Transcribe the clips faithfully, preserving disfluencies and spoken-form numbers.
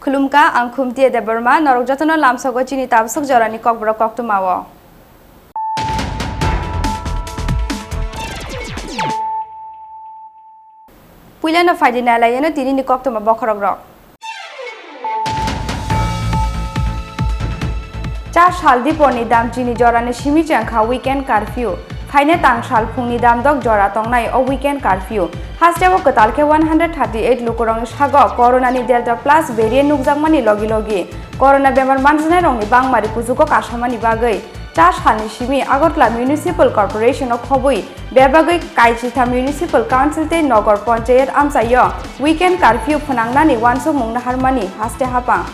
Khulumkha, ang Khumtiya Debbarma, norok jotono lamsogo chini tabswk jorani kokborok koktwmao. Puilano phaidi nailaiyano tinini koktwma bokhorokrok. Cha sal diporni dam chini jorani simi chengkha weekend curfew. Phaina tang sal phungni damdok jora tongnai o weekend curfew. Hasteo kwtal khe one hundred thirty eight lukurokni sago coronani Delta plus variant nukjakmani logi logi corona bemar manjaknairokni bangmari kuchugo kasamani bagwi cha salni simi Agartala Municipal Corporation o khobwi bebagwi kaisitha Municipal Council tei Nogor Ponchayat amchaio weekend curfew phwnangnani uansukmung naharmani haste hapang.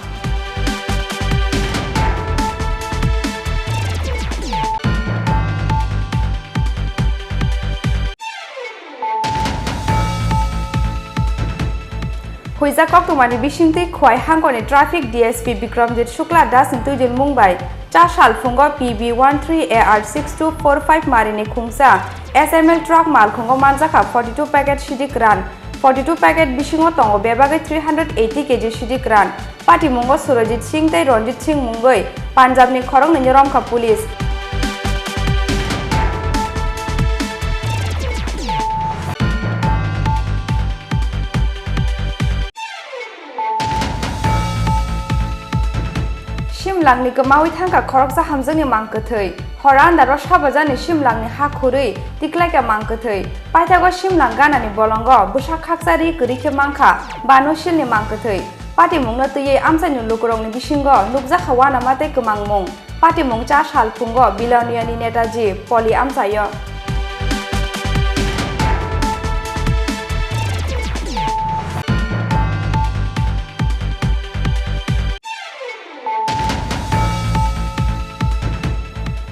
Huijak koktwmani bisingtwi Khowai hangkoni traffic D S P Bikramjit Shukla Das ni twijlmung bai cha sal phungo P B one three A R six two four five marini khungsa S M L truck malkhungo manjakha forty two packet sidik ran, forty two packet bisingo tongo bebagwi three hundred eighty K G sidik ran. Patimungo Surojit Singh tei Ranjit Singh mungwi Punjabni khoroknwini romkha police. Simlangni kwmaui thangkha khoroksa hamjakni mang kwthwi. Hor andaro sabajani Simlangni ha khurwi tiklaikha mang kwthwi. Paithago Simlang ganani bolongo bwsa khaksa ri kwrwi khe mankha, bano silni mang kwthwi. Patimungno twiwi amchaini lukurokni bisingo nukjakha uanama tei kwmangmung. Patimung cha sal phungo Biloniani Netaji Poli amchaio.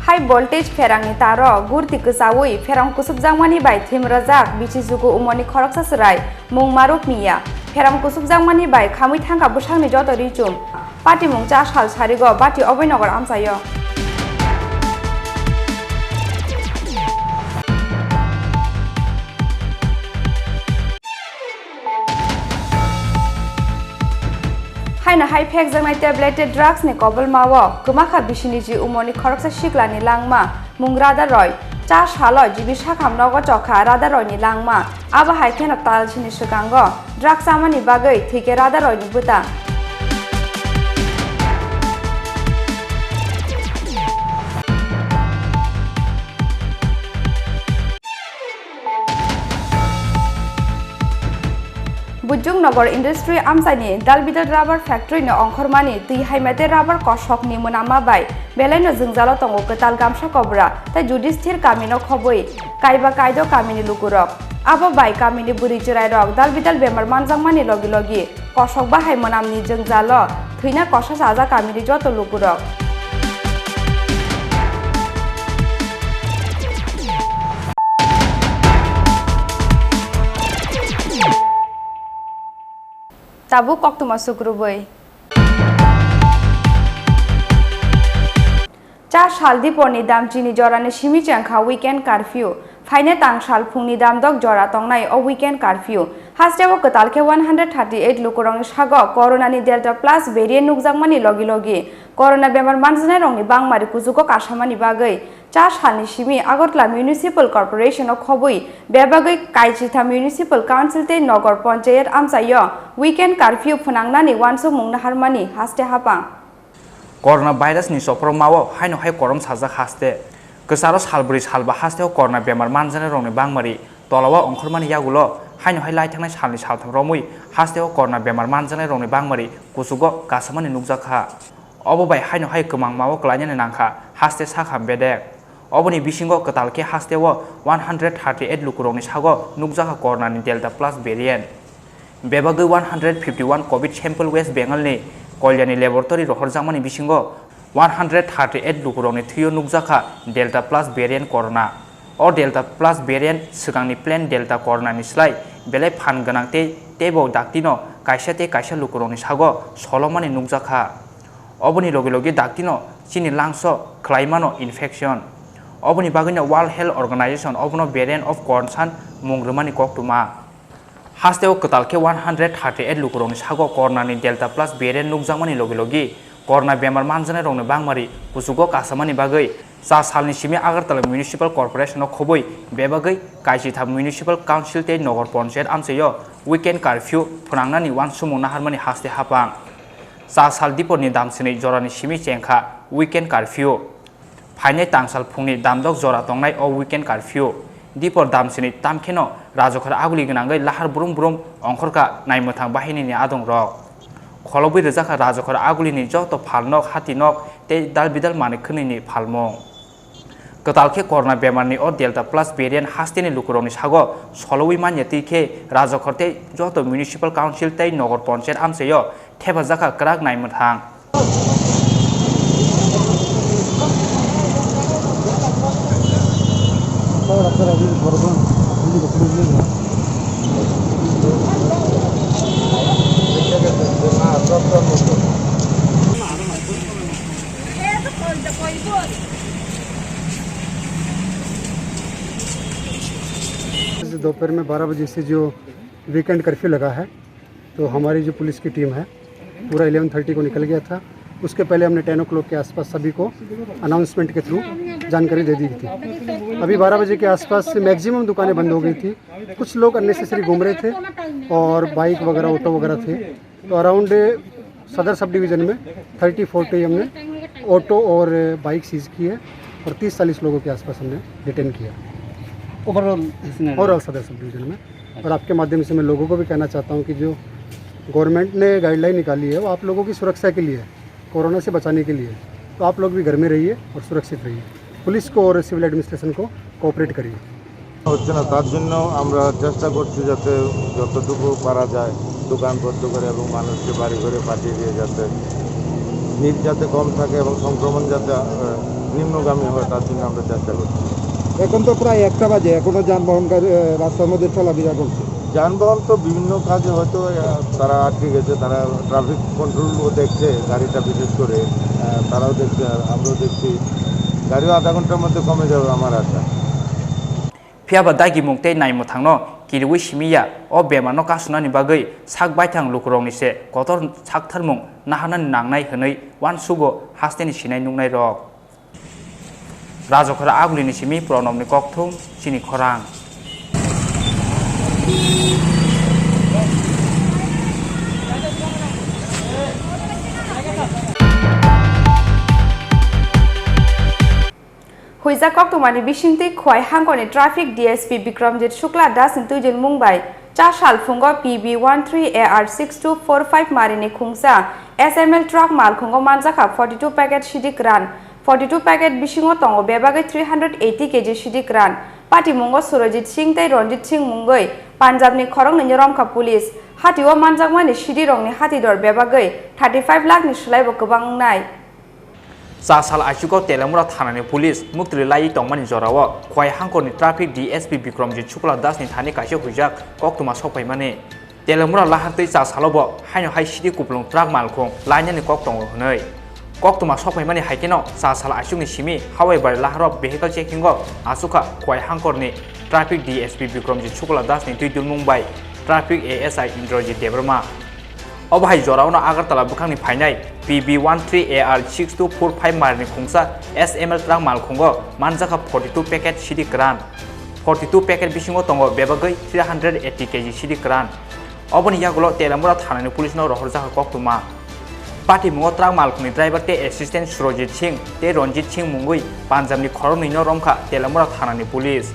High voltage pherangni taro gurti kwchaui pherang kusubjakmani bai thimrajak bisi jugo umorni khoroksa chwrai mung Maruk Miya. Pherang kusubjakmani bai khamui thangkha bwsakni joto richum. Patimung cha sal sarigo Bati Oboi Nogor amchaio. Haino hai phekjaknai tablet tei drugs ni kobolmao kwmakha bisi ni ji umorni khoroksa siklani langma mung Rada Roy. Cha salo G B Sakham nogo chokha Rada Roy ni langma. Abo hai kheno talsini swkango drugs chamani bagwi thwikhe Rada Roy ni bwta. Bujung Nogor Industry amchaini Dalbidal Rubber Factory ni ongkhormani twi haima tei rubber kosokni mwnama bai belaino jwngjalo tongo kwtal gamsa kobra tei Judisthir kamino khobwi kaiba kaido kamini lukurok. Abo bai kamini bwrwi chwrairok dalbidal bemar manjakmani logi logi kosok bahai mwnamni jwngjalo thwina kosa chajak kamini joto lukurok. Tabuk koktwma sukrubwi. Cha sal diporni dam chini jorani simi chengkha weekend curfew. Phaina tang sal phungni damdok jora tongnai o weekend curfew. Hasteo kwtal khe one hundred thirty eight lukurokni sago coronani Delta plus variant nukjakmani logi logi corona bemar manjaknairokni bangmari kuchugo kasamani bagwi cha salni simi Agartala Municipal Corporation o khobwi bebagwi kaisitha Municipal Council tei Nogor Ponchayat amchaio weekend curfew phwnangnani uansukmung naharmani haste hapang. Corona virus ni sophormao haino hai korom sajak haste. Kwcharo salbrwi salba hasteo corona bemar manjaknai rokni bangmari tolao ongkhormani yagulo haino hai laithangnai salni saltham romwi hasteo corona bemar manjaknai rokni bangmari kuchugo kasamani nukjakha. Obo bai haino hai kwmangmao klainani nangkha haste sakham bedek. Oboni bisingo kwtal khe hasteo one hundred thirty eight lukurokni sago nukjakha corona ni Delta plus variant. Bebagwi one hundred fifty one covid sample West Bengal ni Kalyani laboratory rohorjakmani bisingo one hundred thirty eight lukurokni thwio nukjakha Delta plus variant corona. O Delta plus variant swkangni plain Delta corona ni slai belai phan gwnang tei teibo daktino kaisa tei kaisa lukurokni sago solomani nukjakha. Oboni logi logi daktino chini lungs o khlaimano infection. Oboni bagwino World Health Organization obono variant of concern mung rwmani koktwma. Hasteo kwtal khe one hundred thirty eight lukurokni sago corona ni Delta plus variant nukjakmani logi logi corona bemar manjaknai rokni bangmari kuchugo kasamani bagwi cha salni simi Agartala Municipal Corporation o khobwi bebagwi kaisitham Municipal Council tei Nogor Panchayat amchaio weekend curfew phwnangnani uansukmung naharmani haste hapang. Cha sal diporni damsini jorani simi chengkha weekend curfew. Phainai tangsal phungni damdok jora tongnai o weekend curfew. Dipor damsini tamkheno rajokhor aguli gwnangwi lahar brum brum ongkhorkha naimwthang bahinini adongrok. Kholobwi rwjakha rajokhor agulini joto phalnok, hatinok tei dalbidal manwi khwnwini phalmung. Kwtal khe corona bemarni o Delta plus variant hasteni lukurokni sago solowi manya twi khe rajokhor tei joto Municipal Council tei Nogor Panchayat amchaio thepajakha kwrak naimwthang. दोपहर में बारह बजे से जो weekend curfew लगा है, तो हमारी जो पुलिस की टीम है, पूरा इलेवन थर्टी को निकल गया था। उसके पहले हमने टेन ओ क्लॉक के आसपास सभी को अनाउंसमेंट के थ्रू जानकारी दे दी थी। अभी बारह बजे के आसपास मैक्सिमम दुकानें बंद हो गई थी। कुछ लोग अननेसेसरी घूम रहे थे और बाइक वगैरह, ऑटो वगैरह थे। तो अराउंड सदर सब डिवीजन में थर्टी फोर्टी हमने ऑटो और बाइक सीज की है और तीस चालीस लोगों के आसपास हमने डिटेन किया। ओवरऑल, ओवरऑल सदर सब डिवीजन में। और आपके माध्यम से मैं लोगों को भी कहना चाहता हूँ कि जो गवर्नमेंट ने गाइडलाइन निकाली है, वो आप लोगों की सुरक्षा के लिए है, कोरोना से बचाने के लिए है। तो आप लोग भी घर में रहिए और सुरक्षित रहिए। पुलिस को और सिविल एडमिनिस्ट्रेशन को कोऑपरेट करिए। হচ্ছে না, তার জন্য আমরা চেষ্টা করছি যাতে যতটুকু পারা যায় দোকান বন্ধ করে এবং মানুষকে বাড়ি ঘরে পাঠিয়ে দিয়ে যাতে ভিড় যাতে কম থাকে এবং সংক্রমণ যাতে, আহ, নিম্নগামী হয়, তার জন্য আমরা চেষ্টা করছি। এখন তো প্রায় একটা বাজে, এখনো যানবাহন গাড়ি, আহ, রাস্তার মধ্যে চলাফেরা করছে। যানবাহন তো বিভিন্ন কাজে হয়তো, আহ, তারা আটকে গেছে, তারা ট্রাফিক কন্ট্রোলও দেখছে, গাড়িটা বিশেষ করে, আহ, তারাও দেখছে, আর আমরাও দেখছি। গাড়িও আধা ঘন্টার মধ্যে কমে যাবে আমার আশা। Phiya ba dagimung tei naimwthangno kiriui simi ya, o bemarno kasunani bagwi sak baithang lukurokni se kotor saktharmung naharnani nangnai hwnwi uansugo hasteni sinai nuknairok. Rajokhora agulini simi Pranobni kokthum chini khorang. Huijak koktwmani bisingtwi Khowai hangkoni traffic D S P Bikramjit Shukla Das ni twijlmung bai cha sal phungo P B one three A R six two four five marini khungsa S M L truck malkhungo manjakha forty two packet sidi kwran. Forty two packet bisingo tongo bebagwi three hundred eighty K G sidi kwran. Patimungo Surojit Singh tei Ranjit Singh mungwi Punjabni khoroknwino romkha police. Hatio manjakmani sidirokni hatidor bebagwi thirty five lakh ni swlaibo kwbang wngnai. Cha sal aichugo Telemura thanani police muktwlwi laiwi tongmani jorao Khowai hangkorni traffic D S P Bikramjit Shukla Das ni thani kaisa huijak koktwma sokphaimani. Telemura lahartwi cha salo bo haino hai sidi kupulung truck malkhung lainani kok tongo hwnwi. Koktwma sokphaimani haikheno cha sal aichukni simi Hawai bari laharo vehicle checking o achukha Khowai hangkorni traffic D S P Bikramjit Shukla Das ni twi dulmung bai traffic A S I Indrajit Debbarma. Obo hai jorao no Agartala bwkhakni phainai P B one three A R six two four five marini khungsa S M L truck malkhungo manjakha forty two packet sidi kwran. Forty two packet bisingo tongo bebagwi three hundred eighty K G sidi kwran. Oboni yagulo Telemura thanani police no rohorjakha koktwma. Patimungo truck malkhungni driver tei assistant Surojit Singh tei Ranjit Singh mungwi Punjabni khoroknwino romkha Telamura thanani police.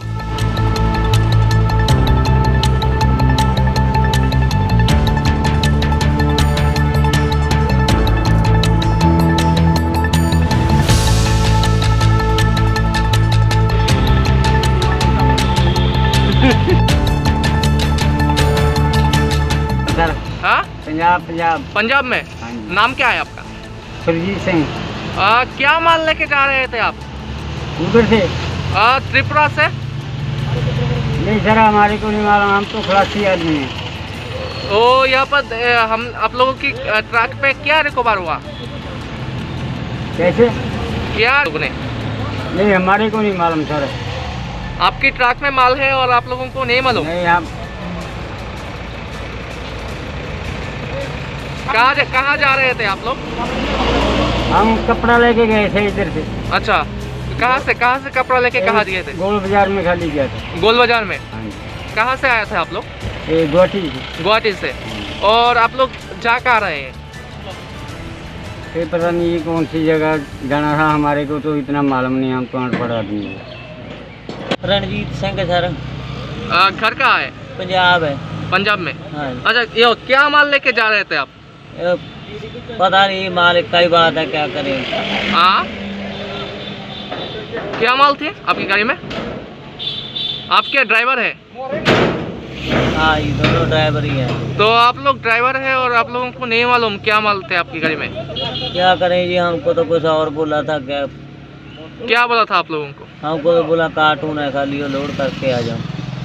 Sir, हाँ? पंजाब, पंजाब। पंजाब में? हाँ जी। नाम क्या है आपका? सुरजीत सिंह। आ, क्या माल लेके जा रहे थे आप? उधर से। आ, त्रिपुरा से? नहीं सर, हमारे को नहीं मालूम, हम तो खलासी आदमी हैं। ओ, यहाँ पर, ए, हम, आप लोगों की, अ, ट्रक पे क्या रिकवर हुआ? कैसे? क्या लोगों ने? नहीं, हमारे को नहीं मालूम सर। आपकी ट्रक में माल है और आप लोगों को नहीं मालूम? नहीं, हम कहाँ जा, कहाँ जा रहे थे आप लोग? हम कपड़ा लेके गए थे इधर से। अच्छा, कहाँ से, कहाँ से कपड़ा लेके कहाँ गए थे? गोल बाजार में खाली गया था। गोल बाजार में? हाँ जी। कहाँ से आए थे आप लोग? ये गुवाहाटी से। गुवाहाटी से। हम्म। और आप लोग जा कहाँ रहे हैं? ये पता नहीं ये कौन सी जगह जाना था, हमारे को तो इतना मालूम नहीं, हम तो अनपढ़ आदमी हैं। रणजीत सिंह है सर। आ, घर कहाँ है? पंजाब है। पंजाब में? हाँ। अच्छा, ये क्या माल लेके जा रहे थे आप? ये पता नहीं, मालिक का ही बात है, क्या करें। हाँ? क्या माल थे आपकी गाड़ी में? आप क्या ड्राइवर है? हाँ, ये दोनों ड्राइवर ही है। तो आप लोग ड्राइवर है और आप लोगों को नहीं मालूम क्या माल थे आपकी गाड़ी में? क्या करें जी, हमको तो कुछ और बोला था, क्या क्या बोला था आप लोगों को? हमको तो बोला कार्टून है, खाली वो लोड करके आ जाओ।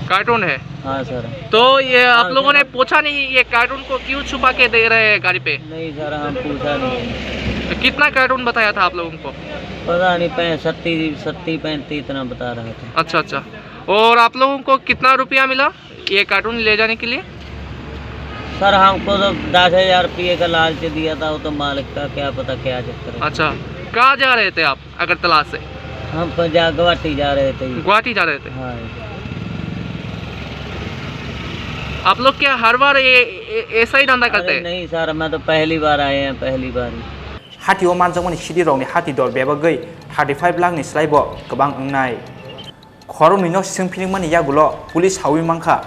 कार्टून है? हाँ सर। तो ये आप हाँ, लोगों ने सर। पूछा नहीं ये कार्टून को क्यों छुपा के दे रहे हैं गाड़ी पे? नहीं सर, हम पूछा नहीं। तो कितना कार्टून बताया था आप लोगों को? पता नहीं, पैंसठ, सत्ती पैंती इतना बता रहा था। अच्छा, अच्छा। और आप लोगों को कितना रुपया मिला ये कार्टून ले जाने के लिए? सर, हमको तो दस हजार रुपये का लालच दिया था, वो तो मालिक का क्या पता क्या चक्कर है। अच्छा, कहाँ जा रहे थे आप अगरतला से? हम पंजाब, गुवाहाटी जा रहे थे। गुवाहाटी जा रहे थे? हाँ। आप लोग क्या हर बार ये, ये, ऐसा ही धंधा करते हैं? नहीं सर, मैं तो पहली बार आए हैं, पहली बार ही। Hati o manjakmani sidirokni hati dor bebagwi thirty five lakh ni slaibo kwbang wngnai. Khoroknwino swngphilikmani yagulo police saui mankha.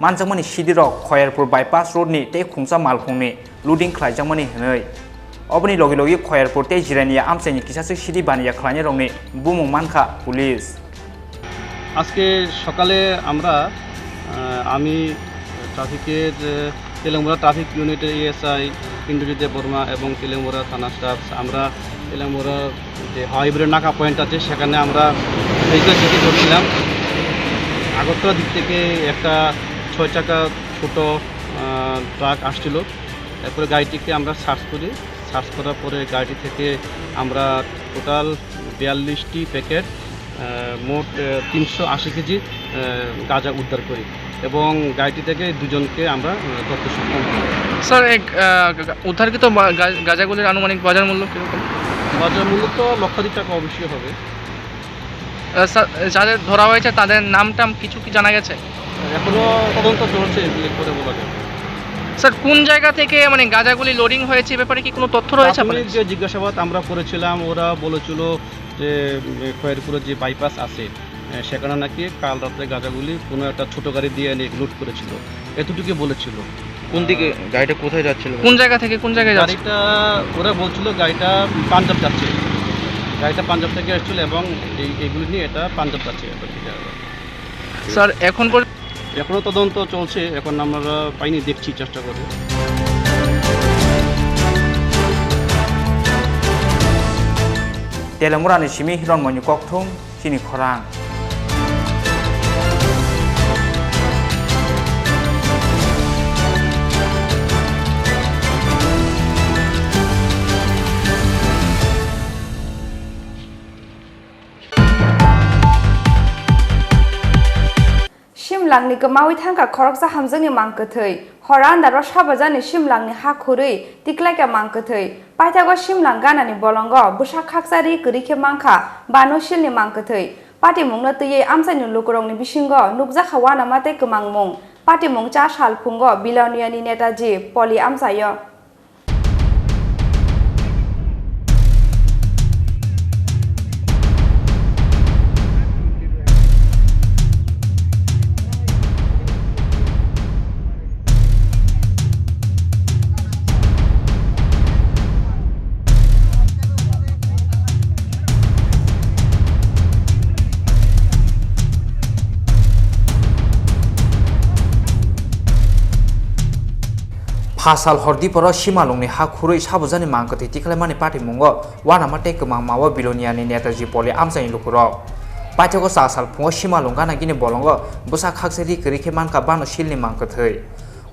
Manjakmani sidirok Khoyerpur bypass road ni tei khungsa malkhungni loading khlaijakmani hwnwi. Oboni logi logi Khoyerpur tei Jirania amchaini kisaswk sidi baniya khlainairokni bumung mankha police. আজকে সকালে আমরা, আহ, আমি ট্রাফিকের, আহ, তেলেঙ্গুড়া ট্রাফিক ইউনিটের এএসআই ইন্দ্রজিৎ দেববর্মা এবং তেলেঙ্গুড়া থানা স্টাফ, আমরা তেলেঙ্গুড়া যে হাওড়া ব্রিজের নাকা পয়েন্ট আছে, সেখানে আমরা ভেহিকল চেকিং করছিলাম। আগরতলা দিক থেকে একটা ছয় চাকা ছোট, আহ, ট্রাক আসছিল। এরপরে গাড়িটিকে আমরা সার্চ করি। সার্চ করার পরে গাড়িটি থেকে আমরা টোটাল বিয়াল্লিশটি প্যাকেট, আহ, মোট, আহ, তিনশো আশি কেজি, আহ, গাঁজা উদ্ধার করি এবং গাড়িটি থেকে দুজনকে আমরা, আহ, ধরতে সক্ষম হই। স্যার, এক, আহ, গা-, উদ্ধারকৃত মা-, গা-, গাঁজাগুলির আনুমানিক বাজার মূল্য কীরকম? বাজার মূল্য তো লক্ষাধিক টাকা অবশ্যই হবে। আহ, স্যার, যাদের ধরা হয়েছে তাদের নাম টাম কিছু কি জানা গেছে? এখনো তদন্ত চলছে, এগুলি পরে বলা যাবে। স্যার, কোন জায়গা থেকে মানে গাঁজাগুলি লোডিং হয়েছে, এ ব্যাপারে কি কোনো তথ্য রয়েছে আপনার প্রাথমিক কাছে? যে জিজ্ঞাসাবাদ আমরা করেছিলাম, ওরা বলেছিল যে, উম, খয়েরপুরে যে বাইপাস আছে, আহ, সেখানে নাকি কাল রাত্রে গাঁজাগুলি কোনো একটা ছোট গাড়ি দিয়ে এনে লোড করেছিল, এতটুকুই বলেছিল। কোন দিকে গাড়িটা কোথায় যাচ্ছিল? কোন জায়গা থেকে কোন জায়গায় যাচ্ছে? গাড়িটা ওরা বলছিল গাড়িটা পাঞ্জাব যাচ্ছে, গাড়িটা পাঞ্জাব থেকে এসেছিল এবং এই, এইগুলি নিয়ে এটা পাঞ্জাব যাচ্ছে। স্যার, এখন পর্যন্ত এখনো তদন্ত চলছে, এখন আমরা পাইনি, দেখছি, চেষ্টা করে। Telemurani simi Hironmoini kokthum chini khorang. Simlangni kwmaui thangkha khoroksa hamjakni mang kwthwi. Hor andaro sabajani simlangni ha khurwi tiklaikha mang kwthwi. Paithago simlang ganani bolongo bwsa khaksa ri kwrwi khe mankha bano silni mang kwthwi. Patimungno twiwi amchaini lukurokni bisingo nukjakha uanama tei kwmangmung. Patimung cha sal phungo Biloniani Netaji Poli amchaio. Phasal hor diporo Simalungni ha khurwi sabujani mang kwthwi tikhlaimani patimungo uanama tei kwmangmao Biloniani Netaji Poli amchaini lukurok. Paithago chasal phungo Simalung gana gini bolongo bwsa khaksa ri kwrwi khe mankha bano silni mang kwthwi.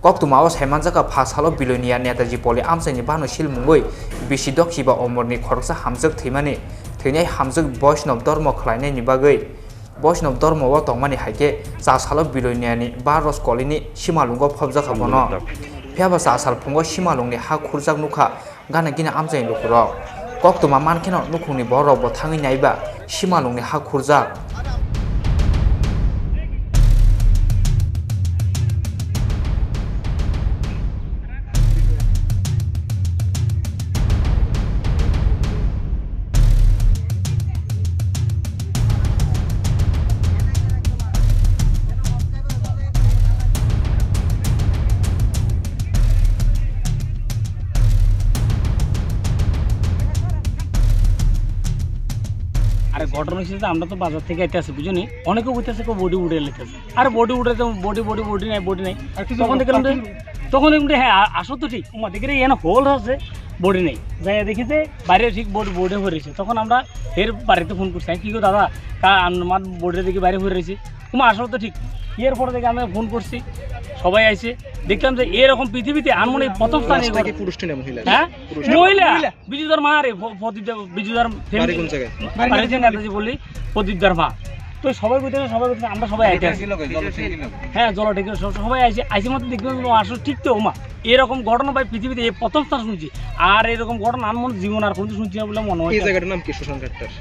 Koktwmao saimanjakha phasalo Bilonia Netaji Poli amchaini bano sil mungwi bisi dokchiba omorni khoroksa hamjwk thwimani, thwinai hamjwk Boishnov dormo khlainaini bagwi. Boishnov dormo o tongmani hai khe chasalo Biloniani Baros kolini Simalungo phobjakha bono. Phiyaba chasal phungo Simalungni ha khurjak nukha gana gini amchaini lukurok. Koktwma mankheno nukhungni bororokbo thangwi naiba Simalungni ha khurjak. আরে ঘটনা হচ্ছে যে আমরা তো বাজার থেকে আইতে আছি, বুঝছো নি? অনেকে কইতেছে কেউ বডি উঠে লেখতেছে, আর বডি উঠে তো বডি বডি বডি নাই, বডি নাই। তখন দেখলাম যে, তখন দেখলাম যে, হ্যাঁ, আ-, আসো তো ঠিক, ওমা দেখি রে, এখানে হোল আছে, বডি নেই। যাই দেখি যে বাইরে ঠিক বডি, বডি হয়ে রয়েছে। তখন আমরা এর বাড়িতে ফোন করছি, আমি, "কি গো দাদা, কা আমার বডিটা দেখি বাইরে হয়ে রয়েছে।" ওমা আসো তো ঠিক। এর পরে দেখি আমরা ফোন করছি, সবাই আইছে, দেখলাম যে এরকম পৃথিবীতে আনমনে প্রথম স্থানে। লাশটা কি পুরুষ না মহিলা? হ্যাঁ? পুরুষ। মহিলা। মহিলা। বিজুদার মা রে, প-, প্রদীপ দা-, বিজুদার বাড়ি family। কোন জায়গায়? বাড়ি বাড়ি নেতাজি বললি, প্রদীপ দার মা। তো সবাই কইতেছে, সবাই কইতেছে, আমরা সবাই আইতে আছি। হ্যাঁ, জল ঠিক আছে, সব-, সবাই আইছে, আইছে মতো দেখলাম যে আসলে ঠিক তো ওমা। এরকম ঘটনা ভাই পৃথিবীতে এই প্রথম স্থান শুনছি। আর এরকম ঘটনা আমি মনে জীবন আর কোনোদিন শুনছি না বলে মনে হয়। এই জায়গাটার নাম কি শ্মশান ঘাটটার?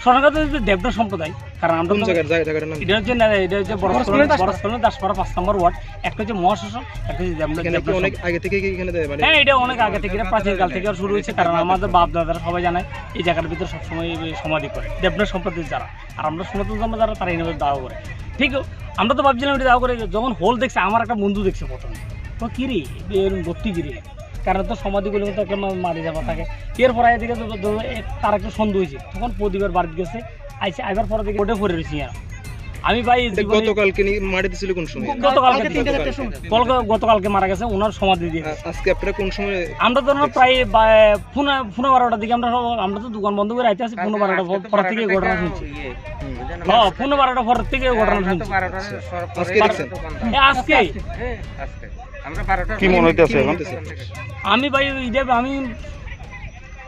শ্মশান ঘাট হচ্ছে দেবনাথ সম্প্রদায়। কারণ আমরা কোন তো জায়গার, জায়গা, জায়গাটার নাম কি? এটা হচ্ছে না, এটা হচ্ছে বড় বড় স্কুলের, বড় স্কুলের দাসপাড়া পাঁচ নম্বর ওয়ার্ড, একটা হচ্ছে মহাশাসন, একটা হচ্ছে দেবনাথ, এখানে কি দেবনাথ অনেক সম্প্রদায়। আগে থেকে কি এখানে মানে হ্যাঁ, এটা অনেক আগে থেকে, এটা প্রাচীন কাল থেকে শুরু হয়েছে, কারণ আমাদের বাপ দাদারা সবাই জানে এই জায়গার ভিতরে সবসময় এই সমাধি করে দেবনাথ সম্প্রদায় যারা। আর আমরা সনাতন ধর্ম যারা, তারা এইভাবে দাহ করে। ঠিক, আমরা তো ভাবছিলাম এটা দাহ করে, যখন হোল দেখছে, আমার একটা বন্ধু দেখছে প্রথমে, তো কি রে, এরকম ভর্তি কি রে? কারণ তো সমাধি করলে তো একটা মা-, মারি যাওয়া থাকে। এরপর আগে দেখে তো, তো, তো, এ, তার একটা সন্দেহ হয়েছে, তখন প্রদীপের বাড়িতে গেছে, আইসে, আইবার পরে দেখে বডি পড়ে রয়েছে আর। আমি ভাই এটা জীবনে গতকালকে নি-, মারি দিছিল কোন সময়? গতকালকে কালকে দিছে। তিনটা চারটার সময়। কলকা-, গতকালকে মারা গেছে, ওনার সমাধি দিয়ে আ-, দিছে। আজকে আপনারা কোন সময় আমরা তো না দেখছেন? প্রায় বা-, পৌনে, পৌনে বারোটার দিকে আমরা সব, আমরা তো দোকান বন্ধ করে আইতে আছি, পৌনে বারোটা আজকে তো পর থেকে বারোটা ঘটনা থেকে শুনছি। ইয়ে, হুম। বুঝলেন? হ্যাঁ, পৌনে বারোটা পর থেকে ঘটনা আমরা তো শুনছি। বারোটার সর-, আজকে পরে দেখছেন? দোকান বন্ধ। এ, আজকে। হ্যাঁ, আজকে। আমরা বারোটার কি মনে হইতেছে এখন? আমি ভাই, ওই যে আমি,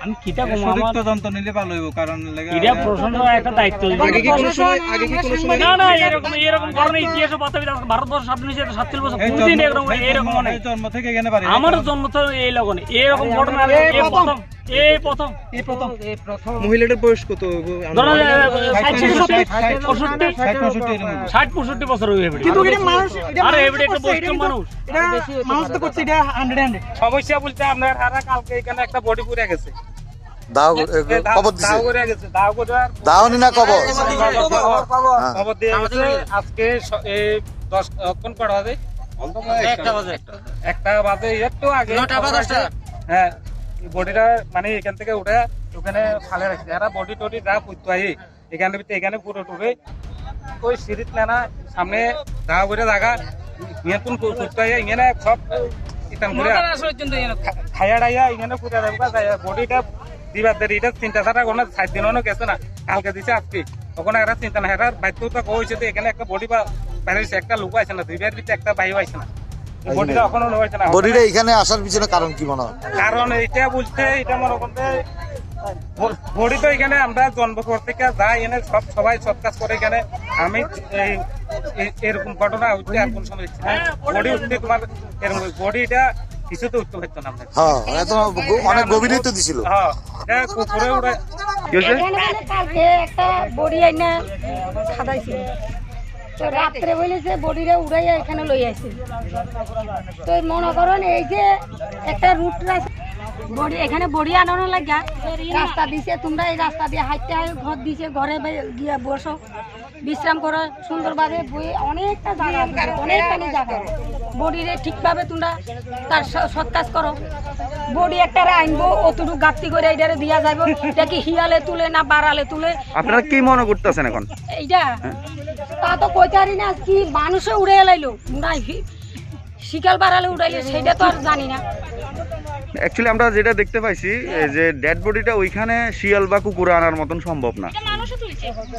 আমি কিটা এটা কম, সঠিক আমার তদন্ত নিলে ভালো হইব, কারণ লেগে এটা প্রশাসনের একটা দায়িত্ব। আগে কি কোনো সময়, আগে কি কোনো সময় না, না, এরকম, এরকম ঘটনা ইতিহাসে বাতাবি আছে। ভারতবর্ষ স্বাধীন হয়েছে সাতচল্লিশ বছর, এই কোনোদিন জন্ম, এরকম, এই এরকম জন্ম, অনেক। এই জন্ম থেকে এখানে বাড়ি। আমার জন্ম তো এই লগনে, এরকম ঘটনা এই এই প্রথম। প্রথম, এই প্রথম। এই প্রথম। মহিলাটার বয়স কত হইব? ধরো, আনুমানিক? ষাট, পঁয়ষট্টি, ষাট, পঁয়ষট্টি। ষাট, পঁয়ষট্টি এরকম। ষাট, পঁয়ষট্টি বছর হয়ে গেছে। কিন্তু এটা মানুষ, এটা আরে, মানুষ এটা একটা করছে, এটা বৈষ্ণব কিন্তু, মানুষ। এটা মানুষ তো করছে, এটা hundred hundred। সমস্যা বলতে আপনার হারা কালকে এখানে একটা বডি পড়ে গেছে। দাও, এ, এ, এ, দাও, কবর দিছে। দাও করে গেছে, দাও করে আর দাও নি না কবর? কবর, কবর। হ্যাঁ। কবর দিয়ে গেছে। আজকে স-, এই দশ, এখন কটা বাজে? একটা বাজে, একটা। একটা বাজে, একটু আগে নটা বাজে, খবর আছে। হ্যাঁ, এই বডিটা মানে এখান থেকে উঠে ওখানে ফালে রাখছে। এরা বডি টডি যা করতো আই, এখানে ভিতরে, এখানে পুরো টুরে ওই সিঁড়িত না, না, সামনে যা করে জায়গা, ইয়ে কোন কু-, কুত্তা ইয়ে, ইয়ে না সব ইতাম করে। নটার আগে পর্যন্ত ইয়ে না। খা-, খাইয়া ডাইয়া এখানে পুরো রাখবা, যাইয়া বডিটা দিবার দেরি, এটা চিন্তা ছাড়া কোনো সাত দিন অনেক গেছে না, কালকে দিছে আজকে। তখন এরা চিন্তা না, এরা বাইর তো কইছে যে এখানে একটা বডি বা বাইরে হইছে, একটা লোক আছে না, দুই ভাইয়ের ভিতরে একটা ভাইও আছে না। এই বডিটা এখনো নেওয়া হয়েছে না। বডিটা এখানে আসার পিছনে কারণ কি মনে হয়? কারণ এটা বলতে, এটা মনে করতে, ব-, বডি তো এখানে আমরা জন্ম পর থেকে যাই, এনে সব সবাই সব কাজ করে এখানে। আমি এই, এই, এরকম ঘটনা হচ্ছে আর কোন সময় দেখছি না। বডি উঠতে তোমার এরকম বডি এটা কিছু তো উঠতে পারতো না আমরা। হ্যাঁ, এত গ-, অনেক গভীরেই তো দিছিল। হ্যাঁ, এটা উপরে উঠে। কি হয়েছে? এখানে মানে কালকে একটা বডি আইনা খাদাইছিল। তো রাত্রে বলে যে বডিটা উড়াইয়া এখানে লই আইছে। তো এই মনে করেন এই যে একটা রুট রাস-, বডি, এখানে বডি আনানো লাগা রাস্তা দিছে, তোমরা এই রাস্তা দিয়ে হাঁটতে হয়, ঘর দিছে, ঘরে বে-, গিয়া বসো, বিশ্রাম করো সুন্দরভাবে, বই অনেকটা জায়গা আছে, অনেকখানি জায়গা। বডিরে ঠিকভাবে তোমরা তার স-, সৎ কাজ করো। বডি একটা আনবো, অতটুকু গাপ্তি করে এটারে দিয়া যাইবো, দেখি হিয়ালে তুলে না বাড়ালে তুলে। আপনারা কি মনে করতেছেন এখন? এইটা? হ্যাঁ। তা তো কইতে পারি না, কি মানুষে উড়ে এলাইলো। না, হি-, শিকাল বাড়ালে উড়াইলে সেটা তো আর জানি না। অ্যাকচুয়ালি আমরা যেটা দেখতে পাইছি, এই যে ডেড বডিটা ওইখানে শিয়াল বা কুকুরে আনার মতন সম্ভব না।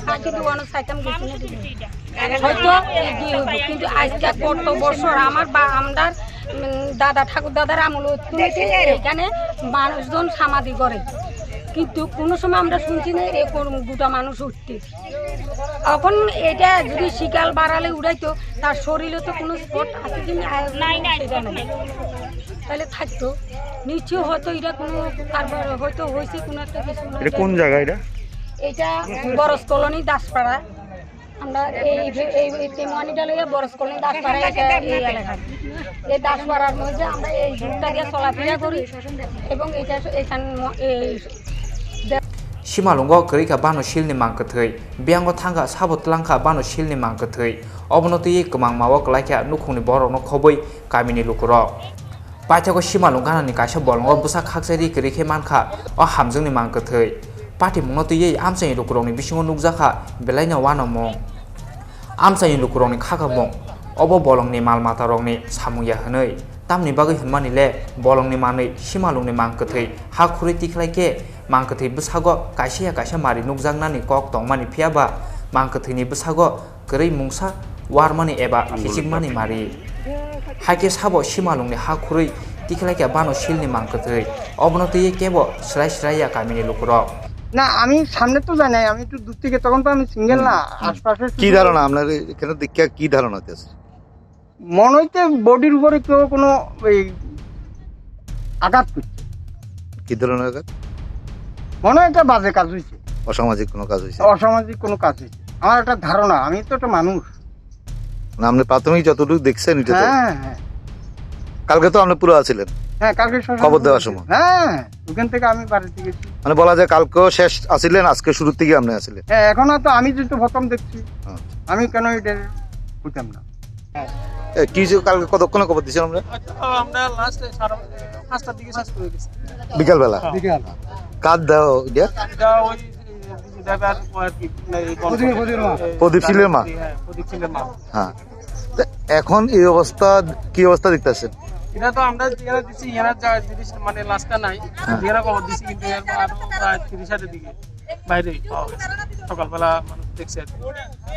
পাখি দোয়ানো চাইতাম গেছি না দিদি। হয়তো এগিয়ে হইব, কিন্তু আজকে কত বছর আমার বা আমরার, উম, দাদা ঠাকুর দাদার আমল এখানে মানুষজন সমাধি করে, কিন্তু কোনো সময় আমরা শুনছি না এরকম গোটা মানুষ উঠতে। এখন এটা যদি শিকাল বাড়ালে উড়াইতো, তার শরীরে তো কোনো স্পট আছে কি না? নাই, নাই, সেটা নাই। তাহলে থাকতো। নিচে হয়তো এটা কোনো কারবার হয়তো হয়েছে কোনো একটা কিছু না। এটা কোন জায়গা এটা? এটা বরস কলোনি দাসপাড়া। আমরা এই, এই, এই তেমুয়ানিটা লইয়া বরস কলোনি দাসপাড়া, এটা এই এলাকা। এই দাসপাড়ার মধ্যে আমরা এই রুটটা দিয়ে চলাফেরা করি এবং এটা এখান, এই Simalungo kwrwi kha bano silni mang kwthwi, biyango thang kha sabo tlang kha bano silni mang kwthwi. Obono twiwi kwmangma o kwlai kha nukhungni borokno khobwi kamini lukurok. Paithago simalung ganani kaisa bolongo bwsa khakchari kwrwi khe man kha o hamjwngni mang kwthwi. Patimungno twiwi amchaini lukurokni bisingo nukjak kha belaino uanamung. Amchaini lukurokni kha kha mung, obo bolongni mal matarokni samung ya hwnwi. Tamni bagwi hwnmani le bolongni manwi simalungni mang kwthwi ha khurwi tikhlai khe mang kwthwi bwsago kaisa ya kaisa mari nukjaknani kok tongmani, phiya ba mang kwthwini bwsago kwrwi mungsa warmani eba khichikmani mari. Hai khe sabo simalungni ha khurwi tikhlai khe bano silni mang kwthwi. Obono twiwi kebo swrai swrai ya kamini lukurok. না, আমি সামনে তো যাই নাই, আমি একটু দূর থেকে, তখন তো আমি সিঙ্গেল না, হুম। আশপাশে কি শুধু ধারণা আপনার এখানে দেখিয়া কি ধারণা হইতেছে? মনে হইতে বডির উপরে কেউ কোনো এই আঘাত করছে। কি ধরনের আঘাত? মনে হয় একটা বাজে কাজ হয়েছে। অসামাজিক কোনো কাজ হয়েছে? অসামাজিক কোনো কাজ হয়েছে, আমার একটা ধারণা, আমি তো একটা মানুষ। না, আপনি প্রাথমিক যতটুকু দেখছেন এটা তো? হ্যাঁ, হ্যাঁ। কালকে তো আপনি পুরো আছিলেন? হ্যাঁ, কালকে শ্মশানে খবর দেওয়ার সময়? হ্যাঁ, ওখান থেকে আমি বাড়িতে গেছি। মানে বলা যায় কালকেও শেষ আছিলেন, আজকে শুরুর থেকে আপনি আছিলেন? হ্যাঁ, এখন তো আমি যেহেতু প্রথম দেখছি, আচ্ছা। আমি কেন এটা হইতাম না? এ, কি যে কালকে কতক্ষণে খবর দিয়েছিলাম আমরা? আমরা লাস্ট সাড়ে পাঁচটার দিকে শেষ করে গেছি। বিকালবেলা? হ্যাঁ। বিকাল। কার দেওয়া এটা? এটা ওই, ওই যে দেবে আর কি, এই প্রদীপ, প্রদীপ মা। প্রদীপ শীলের মা? হ্যাঁ, প্রদীপ শীলের মা। হ্যাঁ। তো এখন এই অবস্থা, কি অবস্থা দেখতেছেন? এটা তো আমরা যেখানে দিচ্ছি, এরা যা জিনিস মানে লাশটা নাই, হ্যাঁ। এরা খবর দিচ্ছি, কিন্তু এর আরো প্রায় তিরিশ হাজার দিকে বাইরে পাওয়া গেছে। সকালবেলা মানুষ দেখছে আর কি।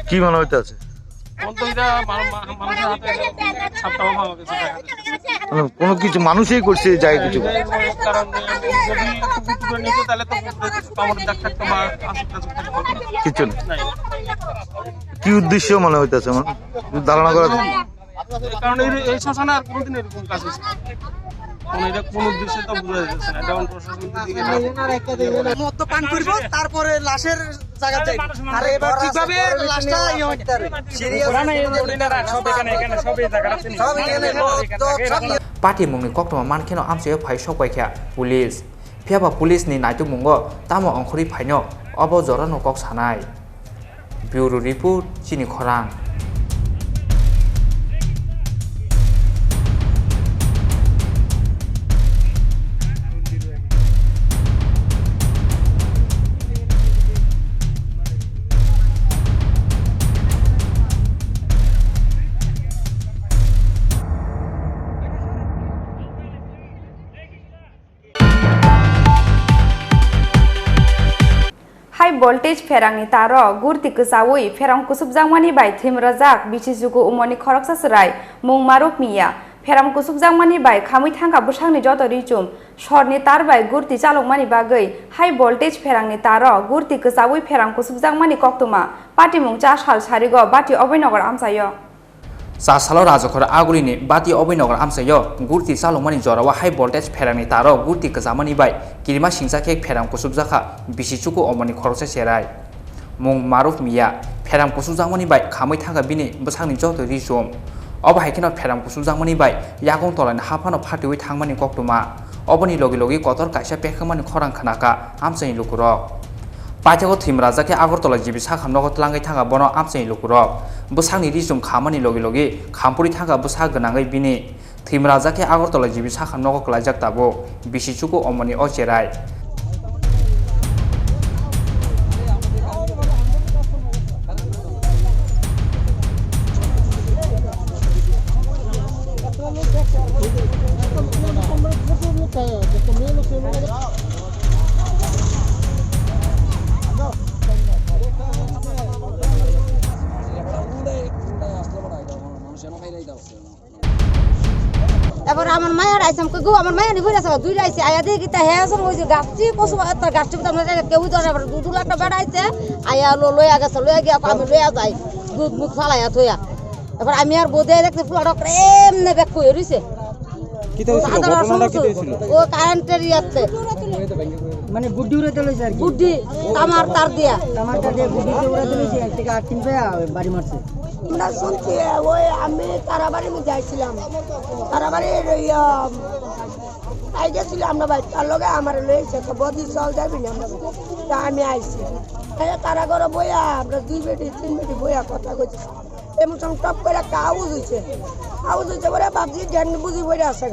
কি মনে হইতেছে? এখন তো এটা মানু-, মা-, মানুষের হাতে সাপটাও পাওয়া গেছে, দেখা যাচ্ছে। মানে কোনো কিছু মানুষই করছে, যাই কিছু। এটাই মনে হয়, কারণ যদি কুকুর টুকুর নিত, তাহলে তো কুকুরের কামড়ের দাগ থাকতো বা আঁচড় টাচড় থাকতো। কিছু নেই। নাই। কি উদ্দেশ্য মনে হইতেছে আমার ধারণা করা যায়? কারণ এই, এই শ্মশানে আর কোনোদিন এরকম কাজ হয়েছে না। মানে এটা কোন উদ্দেশ্যে তো বোঝা যাচ্ছে না। এটা এখন প্রশাসন যদি মদ্যপান করবো, তারপরে লাশের জায়গা যাইবো। আর এবার ঠিকভাবে লাশটা ইয়ে হয় না। সিরিয়াস। সব এখানে, এখানে, সব এই জায়গাটা চিনি। সব এখানে মদ্য, সব ইয়ে। Patimungni koktwma mankheno amchaio phai sokpaikha police. Phiyaba police ni naitukmungo tamo ongkhorwi phaino obo jorano kok sanai. Bureau Report, Chini Khorang. High voltage pherangni taro gurti kwchaui pherang kusubjakmani bai thwimrajak bisi chuku umorni khoroksa chwrai mung Maruf Miya. Pherang kusubjakmani bai khamwi thangkha bwsakni joto rijum. Sorni tar bai gurti chalokmani bagwi high voltage pherangni taro gurti kwchaui pherang kusubjakmani koktwma patimung cha sal sarigo Bati Oboi Nagar amchaio. Cha salo Rajakhor Agulini Bati Oboi Nagar amchaio gurti chalokmani jorao high voltage pherangni taro gurti kwchamani bai kirima singcha khe pherang kusubjakha bisi chuku umorni khoroksa chwrai. Mung Maruf Miya, pherang kusubjakmani bai khamwi thangkha bini bwsakni joto rijum. Obo hai kheno pherang kusubjakmani bai yakung tolani haphano phatiui thangmani koktwma. Oboni logi logi kotor kaisa pekhangmani khorang khnakha amchaini lukurok. Paithago thwimrajak khe Agartala G B sakham nogo tlangwi thangkha bono amchaini lukurok. Bwsakni rijum khamani logi logi khampuri thangkha bwsak gwnangwi bini. Thwimrajak khe Agartala G B sakham nogo kwlaijak tabuk bisi chuku umorni o chwrai. Aisam koi go amar maya ni hoira sa dui lai se aya de kita he song hoi gasti koso ta gasti butam na ke hu dona bar du lakh ta bada aise aya lo loya ga sa loya ga ko ami loya jai dud muk sala ya thoya. Ebar ami ar bode dekte pula rok em ne bek koi rise. কিতা হয়েছিল? ঘটনাটা কিতা হয়েছিল? O current er yatte. মানে গুড্ডি উড়াইতে লইছে আর কি। গুড্ডি, তামার তার দিয়া। তামার তার দিয়া গুড্ডি উড়াইতে লইছে, এক থেকে আট তিন পায়া বাড়ি মারছে। আমরা শুনছি, ওই আমি তারাবাড়ির মধ্যে আইছিলাম। তারাবাড়ির ওই, আহ, আই গেছিল আমরা বাড়ি, তার লগে আমার লইছে, তো বদি চল যাবি না আমরা। তা আমি আইছি। এই তারা ঘরে বইয়া, আমরা দুই বেটি, তিন বেটি বইয়া কথা কইছি। এমন সময় টপ করে একটা আওয়াজ হইছে। আওয়াজ হইছে পরে ভাবছি গ্যাং বুঝি বইয়া আছে।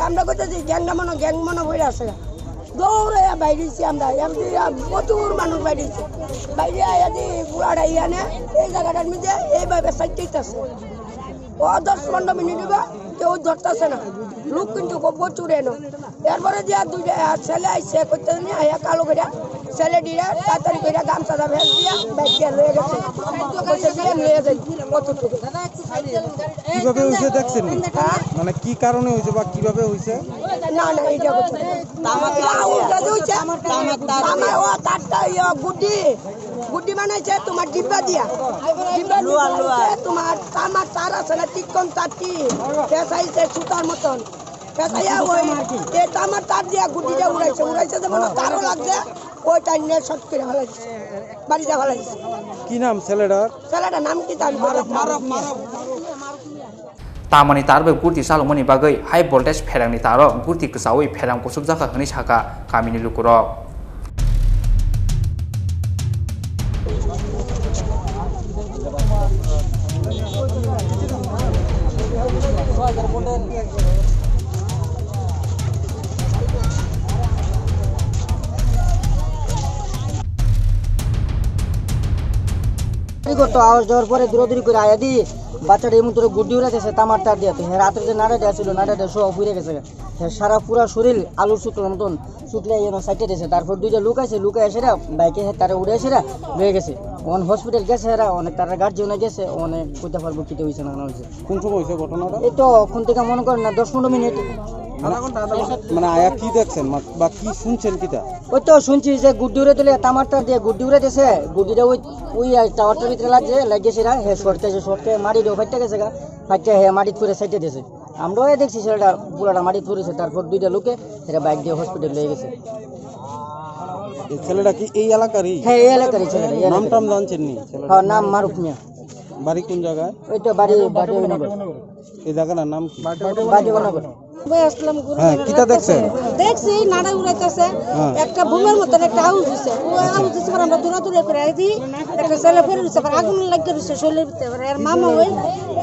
আমরা কইতেছি, "গ্যাংটা মনে, গ্যাং মনে বইরা আছে।" দৌড়ে বাইরেছি আমরা, এমনি প্রচুর মানুষ বাইরেছি। বাইরে আয়া দি বুড়াটা ইয়ানে এই জায়গাটার মধ্যে এইভাবে সাইড দিতেছে। ও দশ পনেরো মিনিট হইব, কেউ ধরতেছে না। লোক কিন্তু খুব প্রচুর এনো। এরপরে যে আর দুইটা, আহ, ছেলে আইছে, করতে নিয়ে আয়া কালো করে, ছেলে দিয়ে তাড়াতাড়ি করে গামছাটা ভেজ দিয়ে বাইক দিয়ে লয়ে গেছে। কইছে, "দিয়ে লয়ে যাই, কতটুকু।" কিভাবে হইছে দেখছেন নি? হ্যাঁ? মানে কি কারণে হইছে বা কিভাবে হইছে? না, না, এটা হচ্ছে না। তামার তার এটা দিয়ে। উল্টা দিয়ে হচ্ছে। তামার তার তামার, ও তারটা, ইয়ে, গুড্ডি। গুড্ডি বানাইছে তোমার ডিব্বা দিয়া। ডিব্বা লোহা, লোহা। তোমার তামার তার আছে না, চিকন তারটি। পেঁচাইছে সুতার মতন। পেঁচাইয়া ওই, এ তামার তার দিয়া গুড্ডিটা উড়াইছে। উড়াইছে যেমন তারও লাগছে, ওই টাইম নিয়ে শর্ট করে ফেলাইছে। বাড়িতে ফেলাইছে। কি নাম ছেলেটার? ছেলেটার নাম কি জানি? মারব, মারব, মারব। Tamani tar bai gurti chalokmani bagwi high voltage pherangni taro gurti kwchaui pherang kuchukjakha hwnwi sakha kamini lukurok. এই করতো আওয়াজ দেওয়ার পরে দৌড়াদৌড়ি করে আয়া দি বাচ্চাটা এমন করে গুড্ডি উড়াইতেছে তামার তার দিয়ে। তো হ্যাঁ, রাত্রে যে নাড়াটা ছিল, নাড়াটা সহ পুড়ে গেছে। হ্যাঁ, সারা পুরা শরীর আলুর চুকলার মতন চুকলে এনে সাইডে দিয়েছে। তারপর দুইটা লোক আছে, লোক এসে বাইকে তারা উড়ে এসে রয়ে গেছে। অন হসপিটাল গেছে এরা, অনেক তারা গার্জিয়ান গেছে, অনেক কইতে পারবো কিতে হইছে না না হইছে। কোন সময় হইছে ঘটনাটা? এই তো এখন থেকে মনে করেন না দশ পনেরো মিনিট। মানে, আধা ঘন্টা, আধা ঘন্টা। মানে আয়া কি দেখছেন মা-, বা কি শুনছেন কিটা? ওই তো শুনছি যে গুড্ডি উড়ে দিলে তামার তার দিয়ে গুড্ডি উড়ে দিয়েছে, গুড্ডিটা ওই, ওই টাওয়ারটার ভিতরে লাগছে, লাগিয়েছে এরা, হ্যাঁ শর্ট খাইছে, শর্ট খেয়ে মাটি দিয়ে ফাইটটা গেছে গা, ফাইটটা হ্যাঁ মাটি পুরে সাইডে দিয়েছে। আমরাও এ দেখছি ছেলেটা, পোলাটা মাটি পড়েছে, তারপর দুইটা লোকে এরা বাইক দিয়ে হসপিটাল নিয়ে গেছে। এই ছেলেটা কি এই এলাকারই? হ্যাঁ, এই এলাকারই ছেলেটা, এই নাম এলাকারই। টাম জানছেন নি ছেলেটা? হ্যাঁ, নাম মারুফ মিয়া। বাড়ি কোন জায়গায়? ওই তো বাড়ি বাটিনগর। এই জায়গার নাম কি? বাটিনগর। বই আসলাম গুরু হ্যাঁ, মেলার কিতা কাছে। দেখছেন? দেখছি নাড়া উড়াইতেছে, হ্যাঁ। একটা বুমের মতন একটা আওয়াজ দিছে। ও আওয়াজ দিছে, আমরা দৌড়াদৌড়ি করে আইছি, একটা ছেলে পড়ে রয়েছে, আবার আগুন লাগিয়ে রয়েছে শরীরের ভিতরে, এবার এর মামা ওই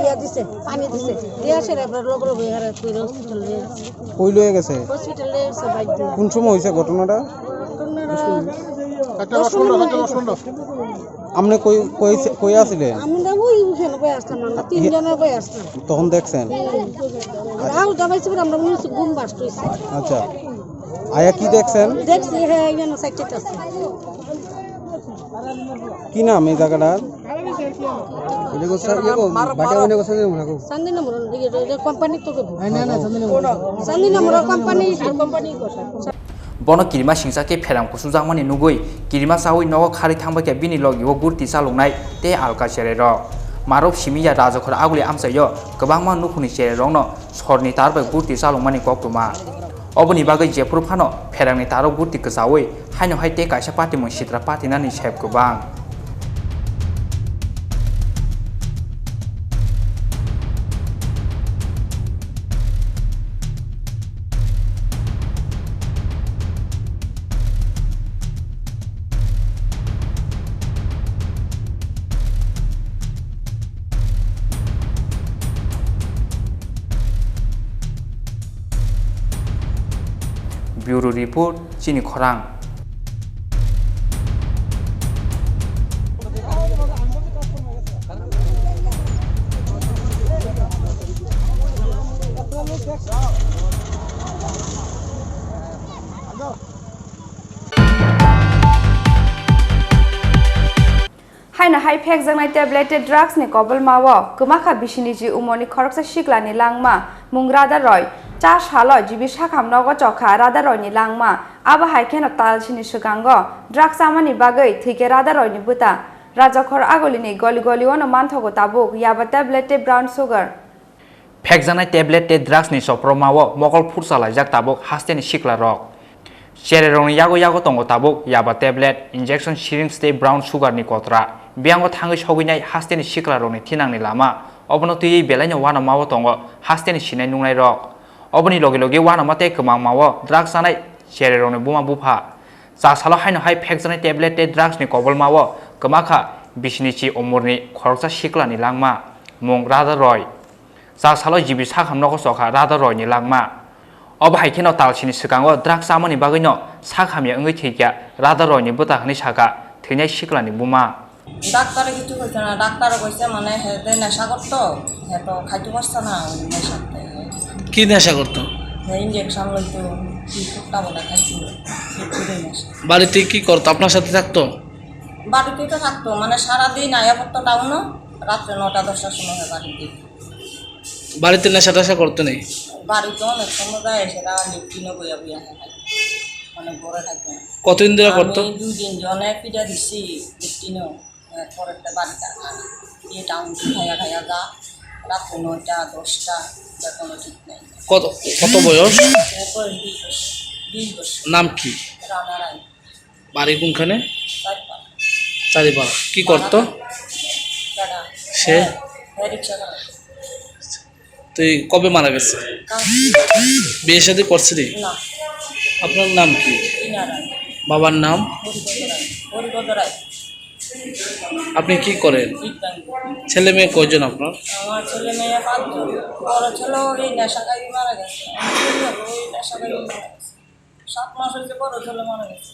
ইয়া দিছে, পানি দিছে, দিয়ে আসে এবার লগে লগে এর তুই হসপিটাল নিয়ে গেছে। কই লয়ে গেছে? হসপিটাল নিয়ে গেছে বাইক দিয়ে। কোন সময় হয়েছে ঘটনাটা? ঘটনাটা একটা দশ পনেরো, একটা দশ পনেরো। আপনি কই, কই, কই আছিলেন? আমরা ওই ওখানে বই আসলাম, আমরা তিনজনে বই আসলাম। তখন দেখছেন? হুম। আর আওয়াজ দাবাইছি বলে আমরা মনে হচ্ছে ঘুম বাস্ট হয়েছে। আচ্ছা, আয়া কি দেখছেন? দেখছি, হ্যাঁ, এখানে সাইকেল আছে। কি নাম এই জায়গাটার? এটা কোথায়? ইয়ে গো, বাটা মানে কোথায় মনে রাখো? চান্দিনা মোড়, ইয়ে, এটা কোম্পানি তো করবো। না, না, চান্দিনা মোড়। চান্দিনা মোড় কোম্পানি, কোম্পানি করছে। Bono kirima singcha khe pherang kuchukjakmani nugwi kirima chaui nogo kharwi thangbai khe bini logi o gurti chaloknai tei alka cherai rok. Marok simi ya rajakhor aguli amchaio kwbangma nukhungni cherai rokno sorni tar bai gurti chalokmani koktwma. Oboni bagwi jephuru phano pherangni taro gurti kwchaui haino hai tei kaisa patimung sitra patinani sep kwbang. Bureau Report, Chini Khorang. Haino hai phekjaknai tablet tei drugs ni kobolma o kwmakha bisini ji umorni khoroksa siklani langma mung Radha Roy, Cha salo G B Sakham nogo chokha Radha Royni langma. Abo hai kheno talsini swkango drugs chamani bagwi thwikhe Radha Royni bwta. Rajakhor Agulini goli goliono manthogo tabuk yaba tablet tei brown sugar. Phekjaknai tablet tei drugs ni chopropmao mokol phursa laijak tabuk hasteni siklarok. Chererokni yago yago tongo tabuk yaba tablet, injection syringe tei brown sugar ni kotra. Biyango thangwi sogwinai hasteni siklarokni thinangni lama. Obono twiwi belaino uanamao tongo hasteni sinai nungnairok. Oboni loge loge uanama tei kwmangmao drugs chanai chererokni buma bupha. Cha salo haino hai phekjaknai tablet tei drugs ni kobolmao kwmakha bisini chi umurni khoroksa siklani langma, mung Radha Roy. Cha salo G B Sakham nogo chokha Radha Royni langma. Obo hai kheno talsini swkango drugs chamani bagwino sak hamya wngwi thwikha Radha Royni bwta hwnwi sakha thwinai siklani buma. Doctor-e kichu koise na, doctor-e koise mane he de nesha korto, he to khaito parsa na, oi nesha korto. Ki nesha korto? He injection loito, ki kutta bole khaito, ki kutta nesha. বাড়িতে কি করতো? আপনার সাথে থাকতো? বাড়িতে তো থাকতো, মানে সারাদিন আয়া পড়তো টাউনো, রাত্রে নটা দশটার সময় হয় বাড়িতে। বাড়িতে নেশা টেশা করতো নি? বাড়িতে অনেক সময় যায়, সেটা লিফটিনে বইয়া বইয়া খায়, মানে ঘরে থাকে না। কতদিন ধরে করতো? আমি দুই দিন জনে পিঠা দিছি লিফটিনেও, পরেরটা বাড়িতে আর খায় না। এই টাউন খাইয়া খাইয়া যা, রাত্রে নয়টা, দশটা, এটা কোনো ঠিক নাই। কত, কত বয়স? এরপরে বিশ বছর, বিশ বছর। নাম কি? রানা রায়। বাড়ি কোনখানে? চারিপাড়া। চারিপাড়া। কি করতো? দাদা। সে? হ্যাঁ, হ্যাঁ, রিক্সা চালায়। তুই কবে মারা গেছে? কাল। বিয়ে শাদী করছিলি? না। আপনার নাম কি? রিনা রায়। বাবার নাম? হরিপদ রায়। হরিপদ রায়। আপনি কি করেন? বিজ্ঞান। ছেলে মেয়ে কয়জন আপনার? আমার ছেলে মেয়ে পাঁচজন। বড় ছেলে ওই নেশা খাই মারা গেছে। আমার ছেলে ওই নেশা খাই মারা গেছে। সাত মাস হয়েছে বড় ছেলে মারা গেছে।